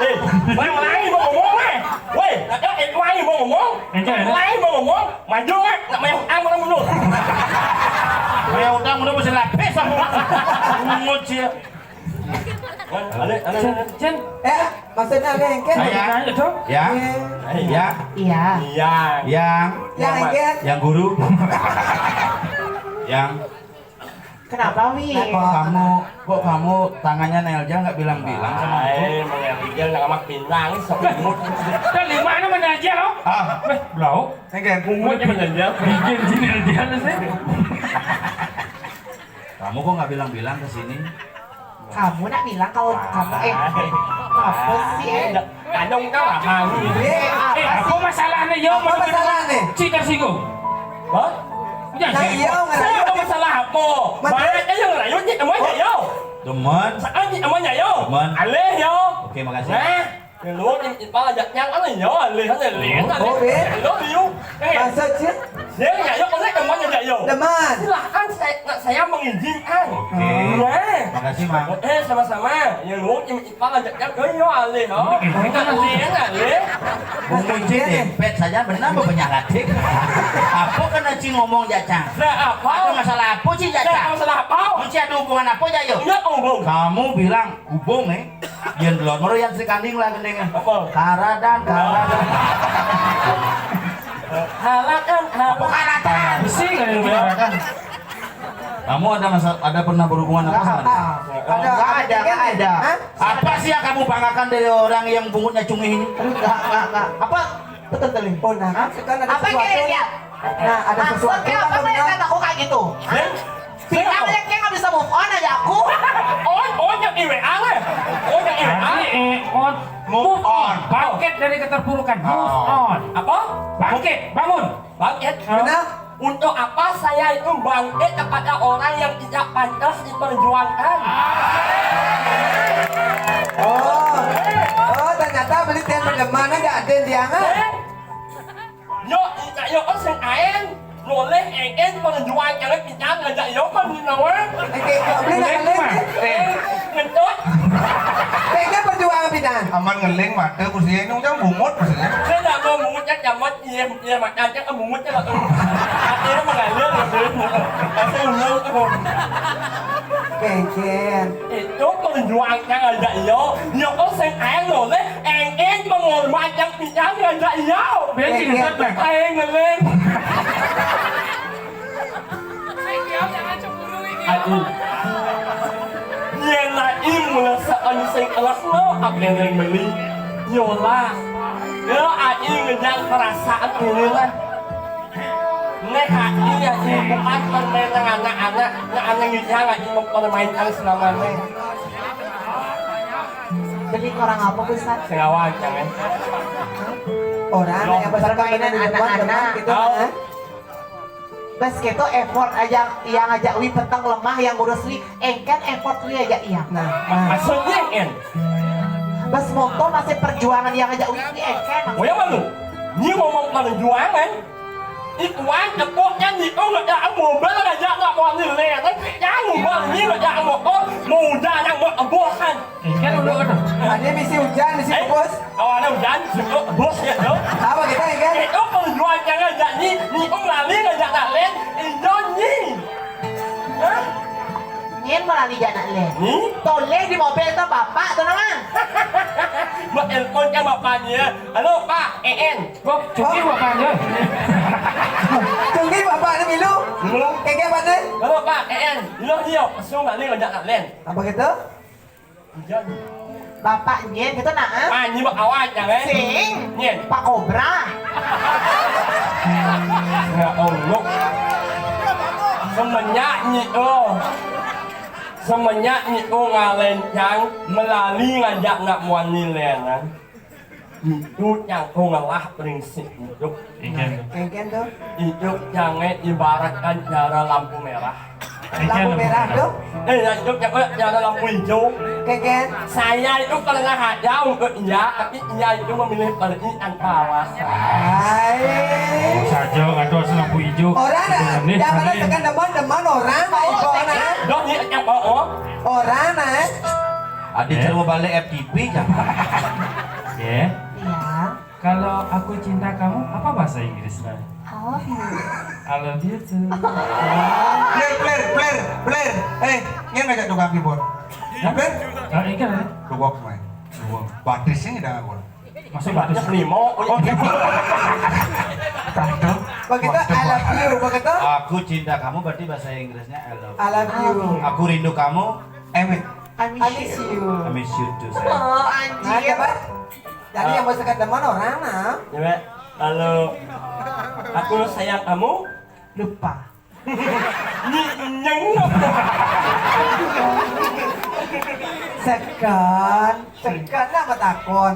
Eh, mana lagi mau ngomong, eh? Woi, ada, eh, lagi mau ngomong. Enggak, enggak. Lagi mau ngomong. Maju, nggak? Nggak mau utang, mana mundur? Mau utang, mundur, mesti lapis, sama. Mungut, sih. Wan, ale, ale, ale. Cen, Cen. Eh, maksudnya ale, Cen? Saya. Nanya, dong. Ya. Iya. Ya. Iya. Iya. Yang. Yang, Yang, Cen. Yang guru. Yang. Kenapa, Wi? Kok kamu, kok kamu tangannya Nelja nggak bilang-bilang sama aku? Ay, Mang Rijal nggak mah pinang, sok imut. Kan lima anak mana aja, lo? Ah. Weh, blau. Enggak. Imutnya mana aja? Bikin si Nelja sih. Kamu kok nggak bilang-bilang ke sini? Kamu nak bilang kalau kamu, eh, apa sih, eh? Ada, ada utang apa? Eh, apa sih? Eh, apa masalahnya, yo? Apa masalahnya? Ci tersinggung. Hah? Ya, nah, sih. Iya, saya ngerayu. Ada masalah apa? Mana? Banyak aja ngerayu, Ci, emangnya, yo? Demen. Saat Ci, emangnya, yo? Demen. Alih, yo. Oke, makasih. Nah. Lu, Iqbal ajak yang aneh, yo, alih, alih, alih, oh, alih. Lu, you. Eh. Maksud sih? Dia nggak, yo, oleh teman aja, yo. Teman. Silahkan, saya, nak saya mengizinkan. Oke. Ya. Makasih, Mang. Eh, sama-sama. Ya, lu, Iqbal ajak yang, yo, yo, alih, yo. Ini kan alih, alih. Bung Kunci dempet saja benar, Bu, penyalatik. Apa kena Ci ngomong, Jacang? Nah, apa? Ada masalah apa, Ci, Jacang? Nah, masalah apa? Ci ada hubungan apa aja, yo? Enggak, Om, Bung. Kamu bilang, Ubung, eh? Yang dulu, moro yang Sri Kanding lah, gendeng. Apa? Karadan, karadan. Halakan, apa halakan. Karadan? Besi kan yang karadan. Kamu ada masa, ada pernah berhubungan apa sama dia? Ada, ada, ada. Hah? Apa sih yang kamu banggakan dari orang yang bungutnya cungih ini? Enggak, enggak, enggak. Apa? Betul, betul. Oh, nah, kan ada sesuatu. Apa yang dia lihat? Nah, ada sesuatu. Maksudnya apa yang kataku kayak gitu? Hah? Pinang lagi nggak bisa move on aja aku. On, on yang iwe ale. On yang iwe ale. Tadi, eh, on. Move on. Bangkit dari keterpurukan. Move on. Apa? Bangkit, bangun. Bangkit. Hah? Benar. Untuk apa saya itu bangkit kepada orang yang tidak pantas diperjuangkan? Oh, oh, ternyata beli tiang berdeman aja ada di angan. Eh? Yo, ika yo kan sing aen. Noleh eken perjuang kene kita ngajak yo kan di nawa. Oke, beli nak ngeleng. Eh, ngentut. Kayaknya perjuangan pindahan. Aman ngeleng mata kursi ini udah bungut maksudnya. Saya nggak mau bungut ya, jamat, iya, iya, makan aja kan bungut ya, nggak tahu. Akhirnya mengalir, nggak boleh bungut. Pasti bungut tuh. Kengken. Itu perjuangan ngajak yo. Yo kan sing aen noleh. Eng-eng pengorban yang pinjam ngajak iya. Bensin, Eng-eng. Sat, Bang. Ayo ngeleng. Aduh. Anak lo, apa yang beli? Yolah. Ya, aing ngejang perasaan ini lah. Neh, aing ya, bukan permainan anak-anak. Nah, anak ngejang, aing mau permainan selama neh. Beli orang apa, Ustaz? Sengawang, jangan. Orang yang bermain anak-anak gitu, kan? Bas gitu effort aja, yang aja wi peteng lemah, yang ngurus wi engken effort wi aja iya. Nah, nah. Maksudnya en? Bas moto masih perjuangan yang aja wi wi engken. Weh, malu. Ini ngomong perjuangan. Ikuan tepuknya di ong ya mobil aja nggak mau nilai. Tapi yang mobil ini nggak mau, oh, mau udah yang mau kebosan. Kan udah, udah. Ada misi hujan, misi bos. Awalnya hujan, suka bos ya, tuh. Apa kita, kan? Itu perjuangan aja nih, nih, oh, lali ngajak lain, Indomie. Hah? Nyen melali janak le. Nih? Toleh di mobil tuh bapak tuh, Mang. Buat telepon ke bapaknya. Halo, Pak, E N. Kok cungkih bapaknya? Cungkih bapak ni milu? Milu. Keke apa ni? Halo, Pak, E N. Milu dia, langsung balik ngajak lain. Apa gitu? Bapak nyen gitu nah. Ah, nyi bak awak jangan. Sing. Nyen. Pak Kobra. Ya Allah. Semenjak nyi oh. Semenjak nyi oh ngalencang melali ngajak nak muani lenan. Hidup yang kau ngelah prinsip hidup. Engken tuh. Hidup jangan ibaratkan cara lampu merah. Lampu merah tuh? Eh, ya, hidup jangan cara lampu hijau. Keken. Saya itu pernah ada untuk iya, tapi iya itu memilih pergi tanpa alasan. Hai. Oh, saja nggak tahu asal lampu hijau. Orang nah, yang mana tekan deman, deman orang, nah, ibu anak. Dok, ini yang bawa. Orang nah. Adi cerita balik F T P, jangan. Ya. Iya. Kalau aku cinta kamu, apa bahasa Inggrisnya? I love you. I love you too. Player, player, player, player. Eh, ini ngajak tukang keyboard. Player? Ah, ini kan ada. Dugok main. Dugok. Batisnya udah aku. Masuk batis. Limo. Oh, begitu I love you, begitu? Aku cinta kamu berarti bahasa Inggrisnya I love you. I love you. Aku rindu kamu. I miss you. I miss you too, sayang. Oh, anjir. Nah, coba. Jadi yang mau sekat teman orang nah. Coba. Halo. Aku sayang kamu. Lupa. Nyeng. Sekan, sekan lah batakon.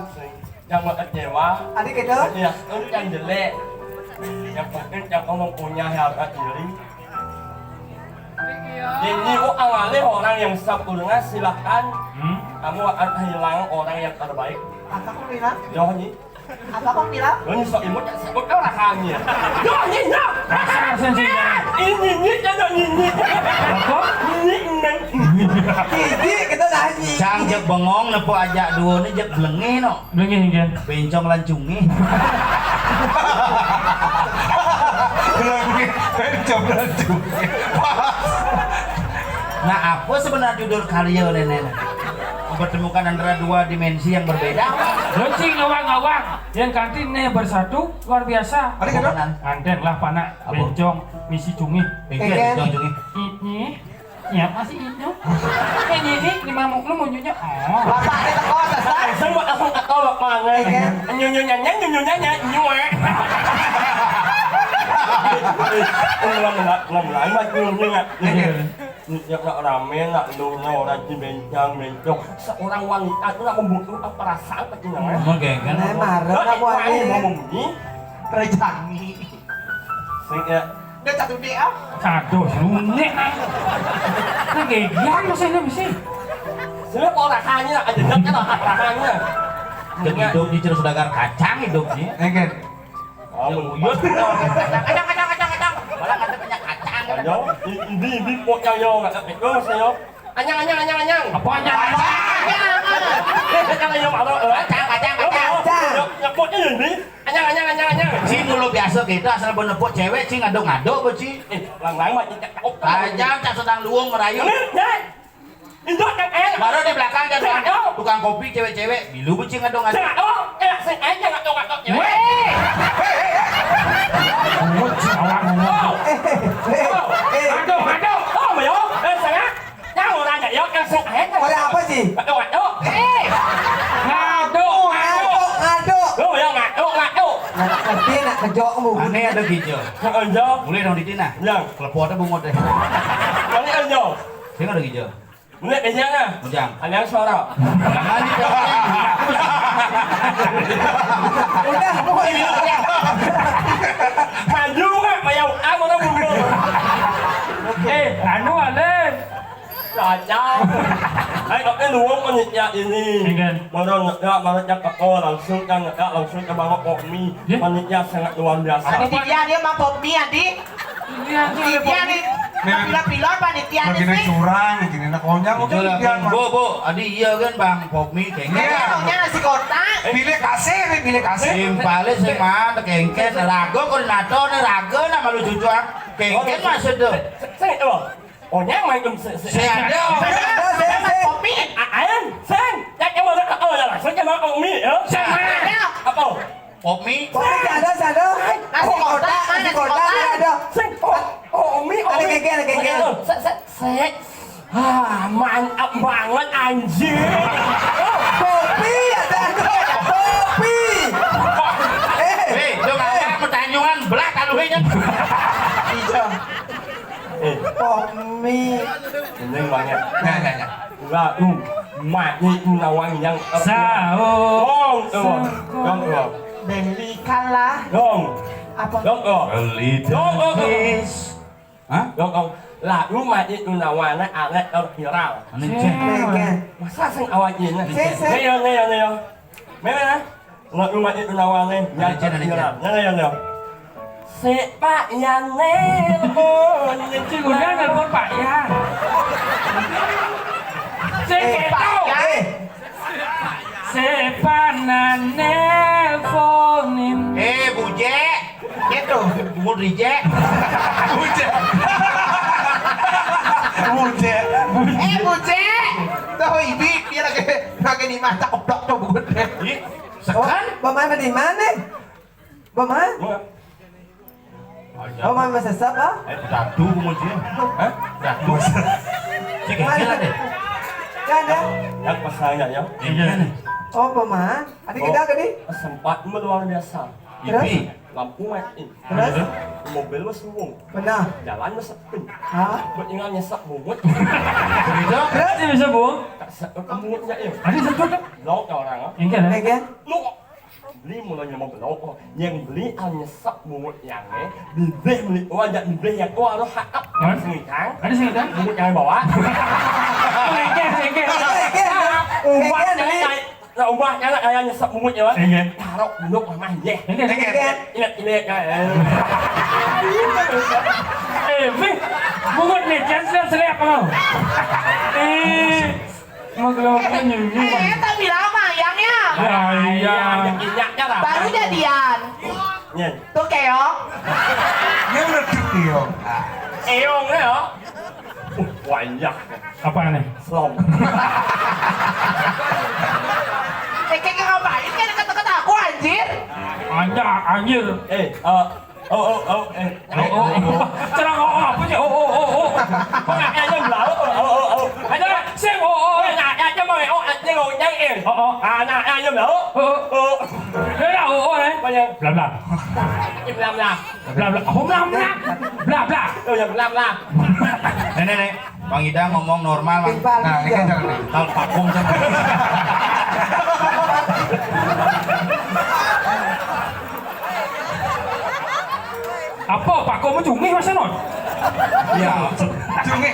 Yang mau kecewa. Ada gitu? Ya, itu yang jelek. Yang penting yang kamu punya harga diri. Ini oh awalnya orang yang sempurna, silakan. Hmm? Kamu akan kehilangan orang yang terbaik. Apa aku bilang? Jauh nih. Apa kau bilang? Ini sok imut, sok imut kan rasanya. Yo, ini, ini. Rasa sensei. Ini, ini, ada ini. Apa? Ini, ini. Gigi kita dah ini. Cang jek bengong nepo aja dua ni jek belengeh no. Belengeh kan? Bencong lancungi. Belengeh, bencong lancungi. Nah, apa sebenarnya judul karya nenek? Mempertemukan antara dua dimensi yang berbeda. Luncing ngawang-ngawang. Yang kanti neh bersatu luar biasa. Ada kata? Anten lah panak. Apa? Bencong misi cungih. Bencong, bencong cungih. Ini ya masih hidup. Ini ini lima muklu munculnya. Oh. Bapak ada teko selesai. Saya buat aku tak tahu apa ngai. Nyunyunya nyunyunya nyunyunya. Ulang ulang ulang ulang. Iya. Nak rame, nak lunya orang di bencang, bencong. Seorang wanita itu nak membutuhkan perasaan pasti namanya. Emang genggen. Nah, marah nak wanita. Mau membunyi. Kerjani. Sehingga dia satu dia. Aduh, lunyek. Nah, genggen masa ini mesti. Sini kok rasanya, ada jawabnya lah rasanya. Hidup di cerita saudagar kacang hidup sih. Enggak. Oh, iya. Kacang, kacang, kacang, kacang. Malah kata punya kacang. Ayo, i-, ini, ini pokoknya yo, nggak ada itu, saya. Anyang, anyang, anyang, anyang. Apa anyang? Apa? Anyang. Kacang, ayo, malu, eh. Kacang, kacang, kacang. Yo, yo, yo, pokoknya ini. Anyang, anyang, anyang, anyang. Ci mulu biasa kita asal benepuk cewek, ci ngado-ngado, apa, ci? Eh, lang-lang mah cicak. Aja, cak sedang luwung merayu. Ini, ya. Induk yang air. Baru di belakang ada tukang, tukang kopi cewek-cewek. Milu bucing ngadong-ngadong. Jangan dong. Eh, sing aja ngadong-ngadong cewek. Weh. Bucing awak ngomong. Oh. Eh, eh, eh. Aduh, aduh. Oh, mayo. Eh, saya. Yang orang ya, yang sing aja. Orang apa sih? Ngadong-ngadong. Eh. Jok mu. Ane ada gija. Heeh, jok. Mulai dong di tina. Yang. Klepotnya bungut deh. Mana yang jok? Sing ada gija. Mulai deh, jangan. Ujang. Ada yang suara. Jangan di. Udah, pokoknya. Maju nggak? Mayau ah, mana mundur? Eh, anu, Ale. Kacau. Hai, tapi luang panitia ini. Enggak. Mana nggak, mana cakap, oh, langsung kan nggak, langsung ke bawah kok mi. Ya. Panitia sangat luar biasa. Panitia dia mah pop mie, Adi. Iya, iya, pop mie. Panitia nih. Panitia nih sih. Curang, gini nak konyang. Itulah, Bang. Bu, Bu, Adi, iya kan, Bang, pop mie kayaknya. Iya. Maunya nasi kotak. Pilih kasih, pilih kasih. Simpale sing mantep, kengken, rago koordinator nih, rago nama lu cucu, ah. Kengken maksud tuh. Saya, oh. Oh, nyaman tuh, se-, se-, saya ada. Saya ada, saya ada. Kopi. A-, ayan, sen. Ya, ya, mana? Oh, ya, langsung ya, mana? Oh, mi, ya. Saya ada. Apa? Kopi. Kopi, saya ada, saya ada. Nasi kotak, nasi kotak, saya ada. Sen, oh, oh, mi, oh, mi. Ada keke, ada keke. Se-, se-, se-, ah, mantap banget, anjir. Kopi, ada, ada. Kopi. Eh, eh, dong, ada pertanyaan, belah kaluhenya. Iya. Eh. Pomi. Ini banyak. Nah, nah, nah. Lalu, mak ni nawang yang Sao. Dong, dong, dong, dong. Belikanlah. Dong. Apa? Dong, dong. Beli dong, dong, dong. Hah? Dong, dong. Lalu, mak ni nawang anak terviral. Mana cek? Cek. Masa sing awak ini? Cek, cek. Neo, neo, neo. Mana? Nak rumah itu nawannya. Ada cek, ada cek. Nggak, nggak, nggak. Si Pak Yan nelpon. Si Gundal nelpon Pak Yan. Si eh, Pak Yan. Eh. Si Panan nelponin. Eh, Bujek. Gitu. Mau reject. Bujek. Bujek. Eh, Bujek. Tahu ibi dia lagi, lagi di mata keblok tuh bukan. Ih, sekan. Oh, Bang Maman di mana? Bang Maman? Mana? Oh, Maman masih sesap, ah? Eh, dadu mau dia. Hah? Dadu. Cek gila deh. Kan ya? Yang pas saya ya. Iya. Oh, Bang Maman. Ada kita ke di? Sempat luar biasa. Terus? Ibi. Lampu mati. Terus? Mobil wes suwung. Benar. Jalan wes sepi. Hah? Buat tinggal nyesek bungut. Begitu? Terus? Ini bisa, Bung? Tak se-, ke bungutnya, ya. Ada satu, Cak? Blok ya orang, ah. Enggak, ya? Enggak. Lu kok beli mulanya mau blok, oh. Yang beli, ah, nyesek bungut yang, eh. Bibih beli, oh, ajak bibih yang, oh, harus hakap. Hah? Sengitang. Ada sengitang? Bungut yang bawa. Enggak, enggak. Enggak, enggak. Ubah, enggak, jangan enggak. Naik. Lah, ubah, nyala kaya nyesek bungut ya, Bang. Iya. Taruh dulu, Mama, iya. Iya, iya. Iya, iya, iya. Eh, Bing, bungut nih, jangan selek-selek apa kau? Eh, mau keluar punya, ini, Bang. Eh, tapi lama, Yang, ya? Ya, iya. Iya, iya, iya, lah. Baru jadian. Iya. Tuh, Keong. Dia udah Keong. Keong, ya? Uh, banyak. Apa nih? Slong. Eh, kayak ngapain? Kayak deket-deket aku, anjir. Anjir, anjir. Eh, eh, oh, oh, oh, eh. Oh, oh, oh. Cerang, oh, oh, apa sih? Oh, oh, oh, oh. Kok nanya aja belalu? Oh, oh, oh, oh. Ada sing, oh, oh. Kok nanya aja mau, oh, anjir, oh, nyai, eh. Oh, oh. Ah, nanya aja belalu. Oh, oh. Oh. Dia dah, oh, oh, eh. Apa yang? Bla, bla. Ini bla, bla. Bla, bla. Apa bla, bla? Bla, bla. Oh, ya, bla, bla. Nih, nih, nih. Bang Ida ngomong normal, Bang. Nah, ini kan cara nih. Kalau pakum kan. Apa? Pakum cungih, Mas Anod? Iya. Cungih.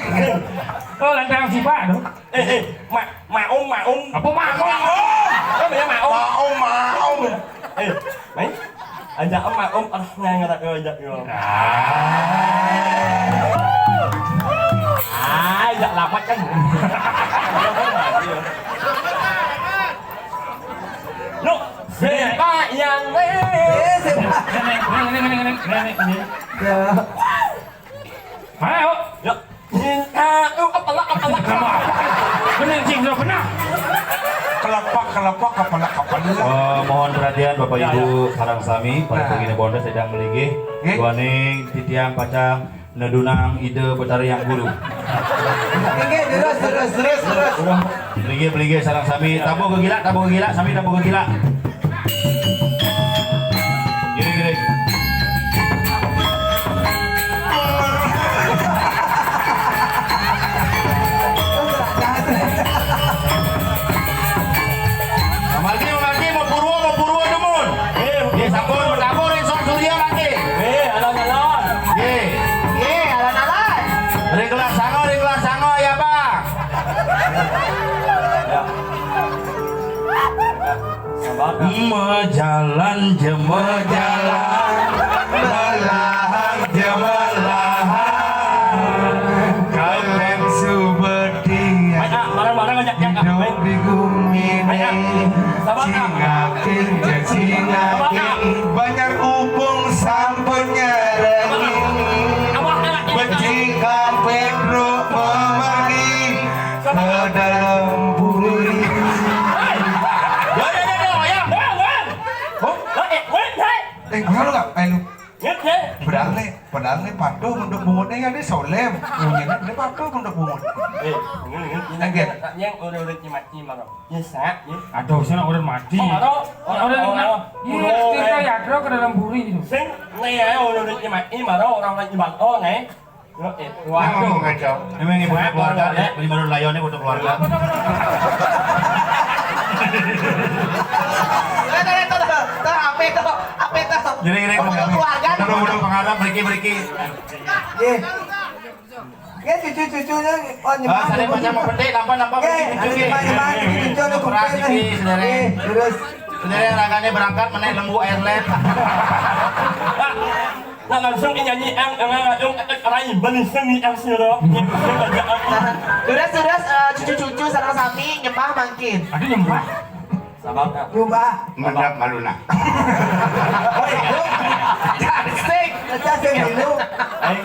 Oh, lantang sipak, dong. Eh, eh, ma-, maum, maum. Apa maum? Maum. Apa ya, maum? Maum, maum. Eh, mai. Ajak emak, Om, ah, nggak ngerti, ajak, ya. Ah. Ah, ajak lamat kan. Loh, siapa yang le-? Eh, siapa? Nenek, nenek, nenek, nenek, nenek, nenek. Ya. Mana, Om? Ya. Cinta, oh, apalah, apalah. Bener, cing, lo benar. Kelepak, kelepak, kepala, kepala. Eh, mohon perhatian Bapak Ibu sareng sami, para pengine bonda sedang melinggih. Nggih. Duaning titiang pacang nedunang Ida Betara Hyang Guru. Nggih, terus, terus, terus, terus. Melinggih, melinggih sareng sami. Tabuh gegilak, tabuh gegilak, sami tabuh gegilak. Gini, gini. Majalan je majalan, melahang je melahang, kapan subeti. Ayo, bareng-bareng aja, ya, Kak. Hidup di gumi ini, sabar, Kak. Cingaking je cingaking, banyak upung sampun nyarangi. Abah, Kak, ya, Kak. Beci kampet ruk memagi ke dalam bumi. Hei! Yo, yo, yo, yo, ya. Weh, weh. Oh? Hei, weh, hei. Eh, mana lu, Kak? Eh, lu. Nget, hei. Padahal nih, padahal nih patuh untuk bungutnya ya, ini solem. Ini patuh untuk bungut. Eh, ini, ini, ini. Lagi. Yang udah-udah mati, maro. Ya, sa, ya. Aduh, sana orang mati. Oh, maro. Orang, orang, orang, orang. Iya, kita yadro ke dalam buri gitu. Sing, nih ya, udah-udah mati, maro, orang lagi bang, oh, nih. Yo, eh, waduh. Ngomong aja. Emang ini foto keluarga, beli baru layonnya foto keluarga. Tuh, tuh, tuh, tuh, tuh, apa itu? Apa itu? Jadi ini foto keluarga. Foto, foto pengarap, beriki, beriki. Iya. Ya, cucu-cucunya, oh, nyembah. Ah, saya baca mau pendek, nampak, nampak, beriki, cucu, nyembah, nyembah, cucu, cucu, ada kumpul, kan. Saudara. Eh, terus. Saudara, raganya berangkat, menaik lembu air led. Nah, langsung nyanyi ang ang ang ang rai bani seni ang siro. Terus, terus, eh, cucu-cucu sareng sami nyembah mangkin. Ada nyembah. Sabar, Kak. Nyembah. Mendap maluna. Oh, itu. Cantik. Aja sing dulu. Ayo,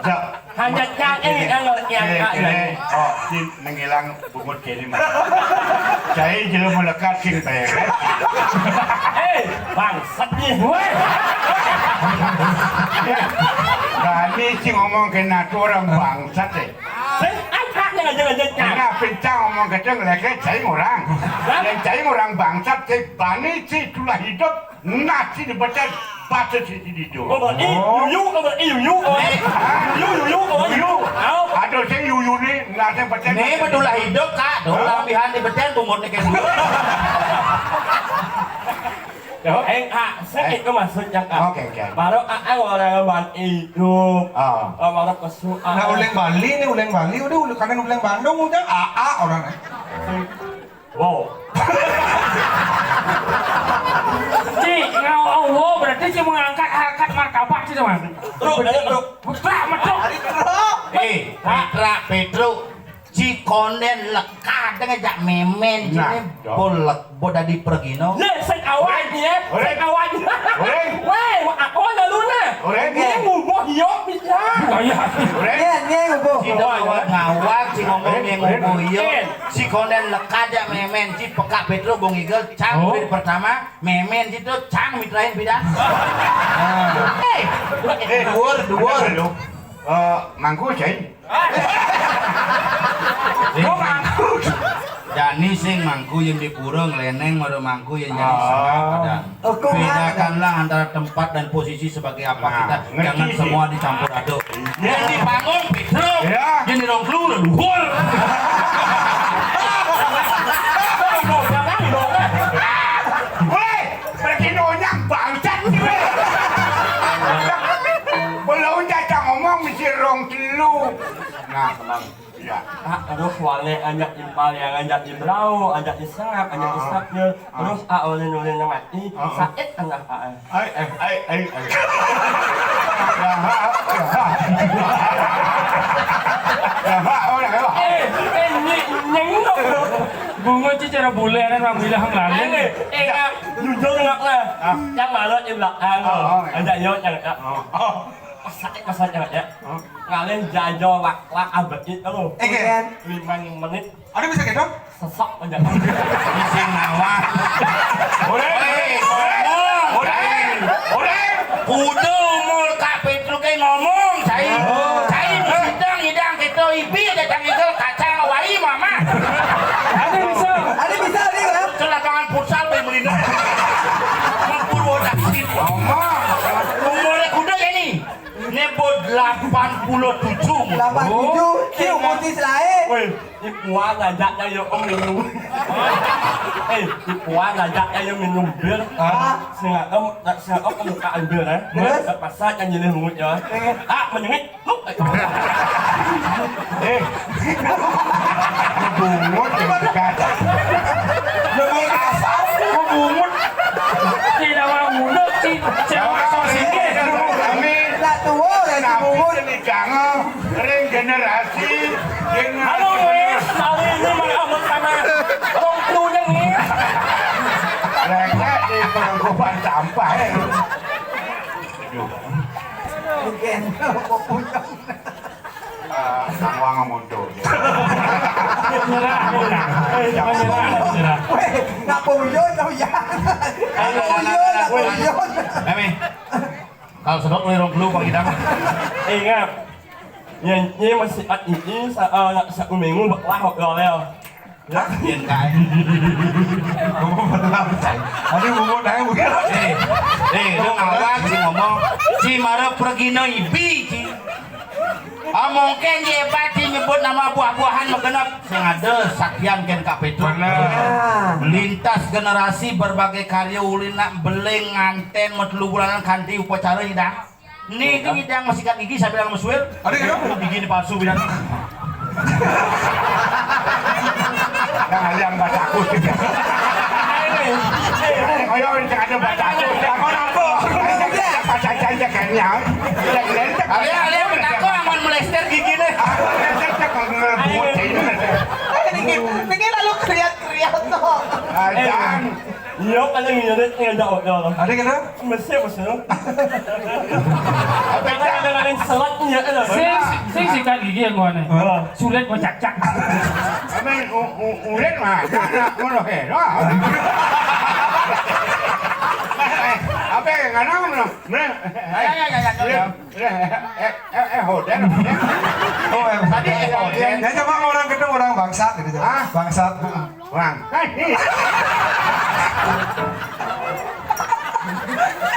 Cok. Hanya cak ini ang yang kak ini. Oh, si nenghilang bungut kene mah. Cai jelo melekat sing teh. Eh, bangsat nih. Woi. Bani si ngomong kena tuh orang bangsat eh. Sing angkatnya aja aja cak. Nah, pincang ngomong kecil leke cai orang. Yang cai orang bangsat cai bani si tulah hidup. Nasi di beten, batu sisi di jauh. Oh, berarti yuyu, oh, berarti yuyu, oh. Yuyu, yuyu, oh, yuyu. Au. Aduh, saya yuyu ni, nasi beten. Ni betulah hidup, Kak. Hah? Lambihan di beten, bungut ni kayak gitu. Yo. Eh, Kak, saya itu maksudnya, Kak. Oke, oke. Baru Kak, orang ban hidup. Ah. Oh, baru kesu-, ah. Nah, uleng Bali ni, uleng Bali, udah, udah, kadang uleng Bandung, udah, A A orang ni. Wow. Ci, ngau Allah berarti ci mengangkat harkat martabat ci, teman. Truk, ayo, truk. Mutlak, mutlak. Ari truk. Eh, Petra, Petro, ci konden lekad dengan jak memen, ci. Nah, ini dong. Bolek, bo dadi pergino. Ye, sing awak ye, sing awak. Weh, aku ada luna. Ini ngubuh yo bisa. Iya. Ye, ye, ngubuh. Ci dong awak ngawak, ci ngomong ye ngubuh yo. Eh. Si konden lekad jak memen, si pekak Petro bong igel, cang, oh, pertama, memen situ, cang, mitrain pidan. Eh, duur, duur. Eh, mangku, cai. Gua mangku. Jani sing mangku yang di pura, ngeleneng, mara mangku yang jani sengak, kadang. Bedakanlah antara tempat dan posisi sebagai apa kita. Ngerti. Jangan sih. Semua dicampur aduk. Iya. Yang di panggung, Petro. Iya. Yang di rongklu, leluhur. Weh, berarti nonyang bangsat, weh. Belum jajang ngomong, mesti rongklu. Nah, Bang. Iya. Ah, terus wale ajak impal yang ajak ibrau, ajak isengak, ajak isaknya. Terus ah, oleh nulin yang mati, sakit tengah ah. Ai, ai, ai, ai, ai. Ya, ha, ya, ha. Ya, ha, oh, ya, ha. Eh, eh, nyengok. Bungo ci cara bule kan, Bang, bilang lain. Eh, eh, jujur nggak lah. Yang malu di belakang. Oh, oh, ya. Ajak yo, yang, ya. Oh, oh. Pas sakit, pas sakit, ya. Oh. Ngalih jajo wak-wak abet itu. Eh, kan? Lima menit. Ada bisa gitu? Sesek aja. Sing nawah. Oleh. Oleh. Oleh. Kudu umur Kak Petru kayak ngomong, cai. Oh. Cai sidang idang kita ibi ada cang itu kacang wai mama. Ada bisa. Ada bisa, ada ya? Ke lapangan futsal di Melinda. Purwodaksin. Ngomong. Umurnya kuda ya nih. Nyebut delapan puluh tujuh. Delapan tujuh, oh, cium putih selain. Woi, ipuan ajaknya yo om minum. Eh, ipuan ajaknya yo minum bir. Ah. Sengak om, sengak om buka bir, eh. Terus? Pasal yang jenis mulut ya. Eh. Ah, menyengit. Eh. Bungut ya, bukan. Bungut asal, bungut. Cewek so singgih. Kami nak tua dan bungut. Ring generasi, generasi. Halo, wes, kali ini mah kamu sama rong tunya nih. Lengket di penangkupan sampah. Aduh. Mungkin, mau punya. Ah, Kang Wang mundur. Menyerah, menyerah. Eh, menyerah, menyerah. Weh, nak puyun tau ya. Nak puyun, nak puyun. Meme, kalau sedot mulai rong puluh kalau kita. Ingat, nyanyi masih at ini sa sa uminggu baklah kok lel. Ya, yen kae. Ngomong bener, Cai. Ade ngomong nae mungkin. Eh, eh, lu ngawak si ngomong. Si mara pergi no ibi, si. Ah, mungkin je hebat si nyebut nama buah-buahan magenep. Sing ada sakian ken Kak Petruk. Bener. Lintas generasi berbagai karya ulin nak beling nganten metelu bulanan kanti upacara ida. Nih, ini nyidang masikat gigi sambil nang mesuil. Ada kenapa? Gigi ini palsu bilang. Yang ada yang baca aku. Ayo, ini ada baca aku. Aku nampak. Baca aja kayaknya. Ada, ada yang bertakwa aman melester gigi nih. Melester cek ngebut ini. Niki, niki lalu kriat-kriat tuh. Ajan. Iya, paling ngirit ngejak odol. Ada kena? Mesti, mesti. Apa itu? Ada yang selotnya, ada. Sing, sing sikat gigi yang gua nih. Hah? Sulit gua cacak. Apa yang u-, u-, ulet mah? Anak ngono he, no? Eh, apa yang ngana ngono? Nah, eh, eh, eh, eh, eh, eh, hotel, hotel. Oh, eh, tadi, eh, hotel. Ya, coba orang gedung, orang bangsat gitu, coba. Hah? Bangsat. Wang.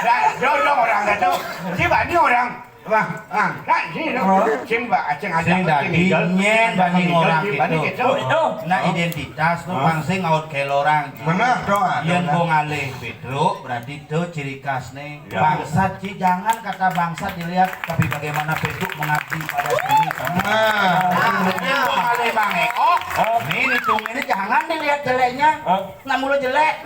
Dah, jauh, jauh orang dah tu. Si bani orang. Wang, wang. Nah, sini tu. Oh. Sing ba, aceng ada. Sing dadi nyen bani orang gitu. Bani gitu. Oh, itu. Nah, identitas tu pang sing ngaut ke orang. Benar, doa. Yen kong alih Petruk, berarti tu ciri khas nih. Ya. Bangsat, Ci, jangan kata bangsat dilihat, tapi bagaimana Petruk mengabdi pada seni. Nah. Nah, ini kong alih Bang Eko. Oh. Nih, nih, cung ini jangan dilihat jeleknya. Hah? Nak mulu jelek.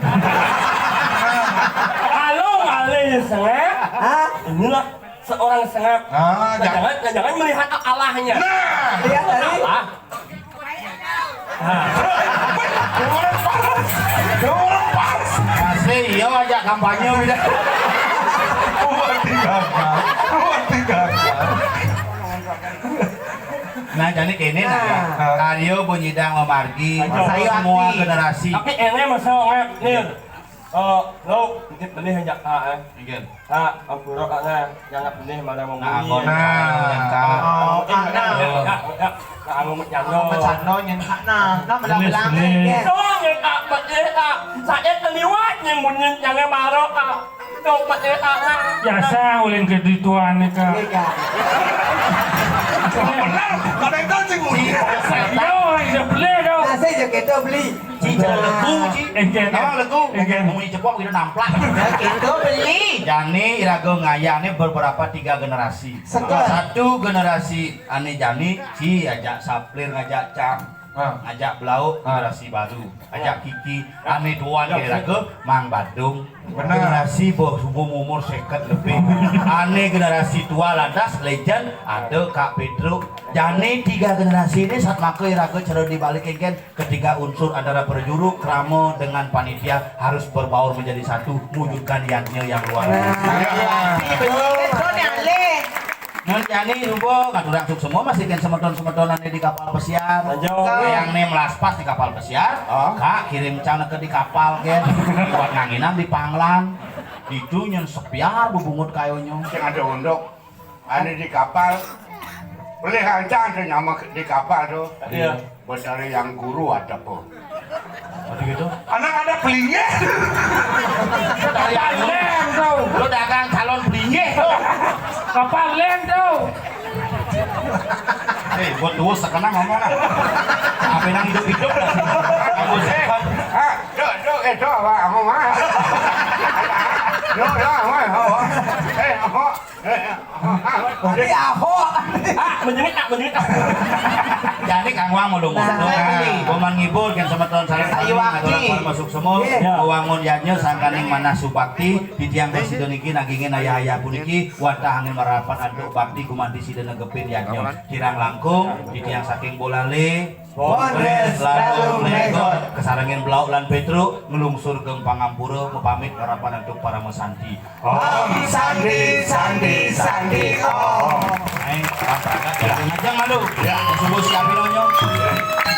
Kalau ngalih sengak, hah? Inilah seorang sengak. Ah, nah, jangan, nah, jangan melihat Allahnya. Nah. Lihat dari Allah. Nah. Dua pas. Dua pas. Masih, iya aja kampanye beda. Buat tiga kan. Buat tiga kan. Nah, jadi kene nah, nah, karya Bun Nyidang mamargi, aja, semua generasi. Tapi ini masalah nih. Eh, lo, ini benih aja, ah, eh. Nggih. Ah, ampura, ah, nah, nyangat benih malah mau. Nah, bunyi. Nah, nah, nah. Oh, eh, nah, nah, nah, nah, nah, anu mecano. Mecano nyen, nah, nah, belah-belah. Benih, benih. So, nyen, ah, benih, ah. Saya keliwat nyen bunyi, jangan marah, ah. Biasa ulin kedituan ni ka. Benar, kadang tu cing muni. Yo, yo beli tu. Nasi je kita beli. Ci, cara legu, Ci. Engken. Nama legu? Engken. Muni cepok kita namplak. Ya, kita beli. Jani iraga ngayah ni beberapa tiga generasi. Satu generasi ane jani, Ci ajak saplir ngajak cang. Ha. Ngajak belau, ha, generasi baru. Ajak Kiki, ane tuan kira ke Mang Badung. Benar. Generasi boh umur seket lebih. Ane generasi tua lantas legend, ada Kak Pedro. Jani tiga generasi ini saat maka iraga cara dibalik engken ketiga unsur antara prajuru, krama dengan panitia harus berbaur menjadi satu, wujudkan yadnya yang luar biasa. Nah, iya. Pedro ni alih. Mun jani rupa ngaturang suksma masih kén semeton-semeton ané di kapal pesiar. Lanjut. Yang né melaspas di kapal pesiar. Oh. Kak, kirim cang ke di kapal kén. Buat nganginan di panglan. Itu nyén sepiar bebungut kayunya. Sing ada unduk. Ané di kapal. Boleh ancang tu nyama di kapal tu. Iya. Betara yang guru ada apa? Aduh gitu. Anak ada belinya. Kapal lem tu. Lo dagang calon belinya tu. Kapal lem tu. Eh, buat dua sekenang ngomong lah. Apa yang hidup-hidup lah. Kamu sehat. Ah, dok, dok, eh, dok, apa, apa, apa? Dok, dok, apa, apa? Eh, apa? Tapi Ahok. Ah, menjerit, ah, menjerit, ah. Jani kang wang ulung. Nah, nah, ini. Paman ngibur kan semeton sareng sami. Ayo, Aki. Ngaturang parama suksma. Iya. Wangun yadnya sangkaning manah subakti, titiang prasida niki nagingin ayah-ayah puniki wantah angin marapan antuk bakti gumanti sida negepin yadnya. Kirang langkung, titiang saking Bolale, Bondres, Lalu, Lalu, Legot, Legot. Kasarengin Blau lan Petruk, nglungsur geng pangampura, mapamit marapan antuk parama santi. Om Santi, Santi, Santi, Om. Ayo, Pak Pragat, ya. Ngajeng malu. Ya. Subuh siapin onyong.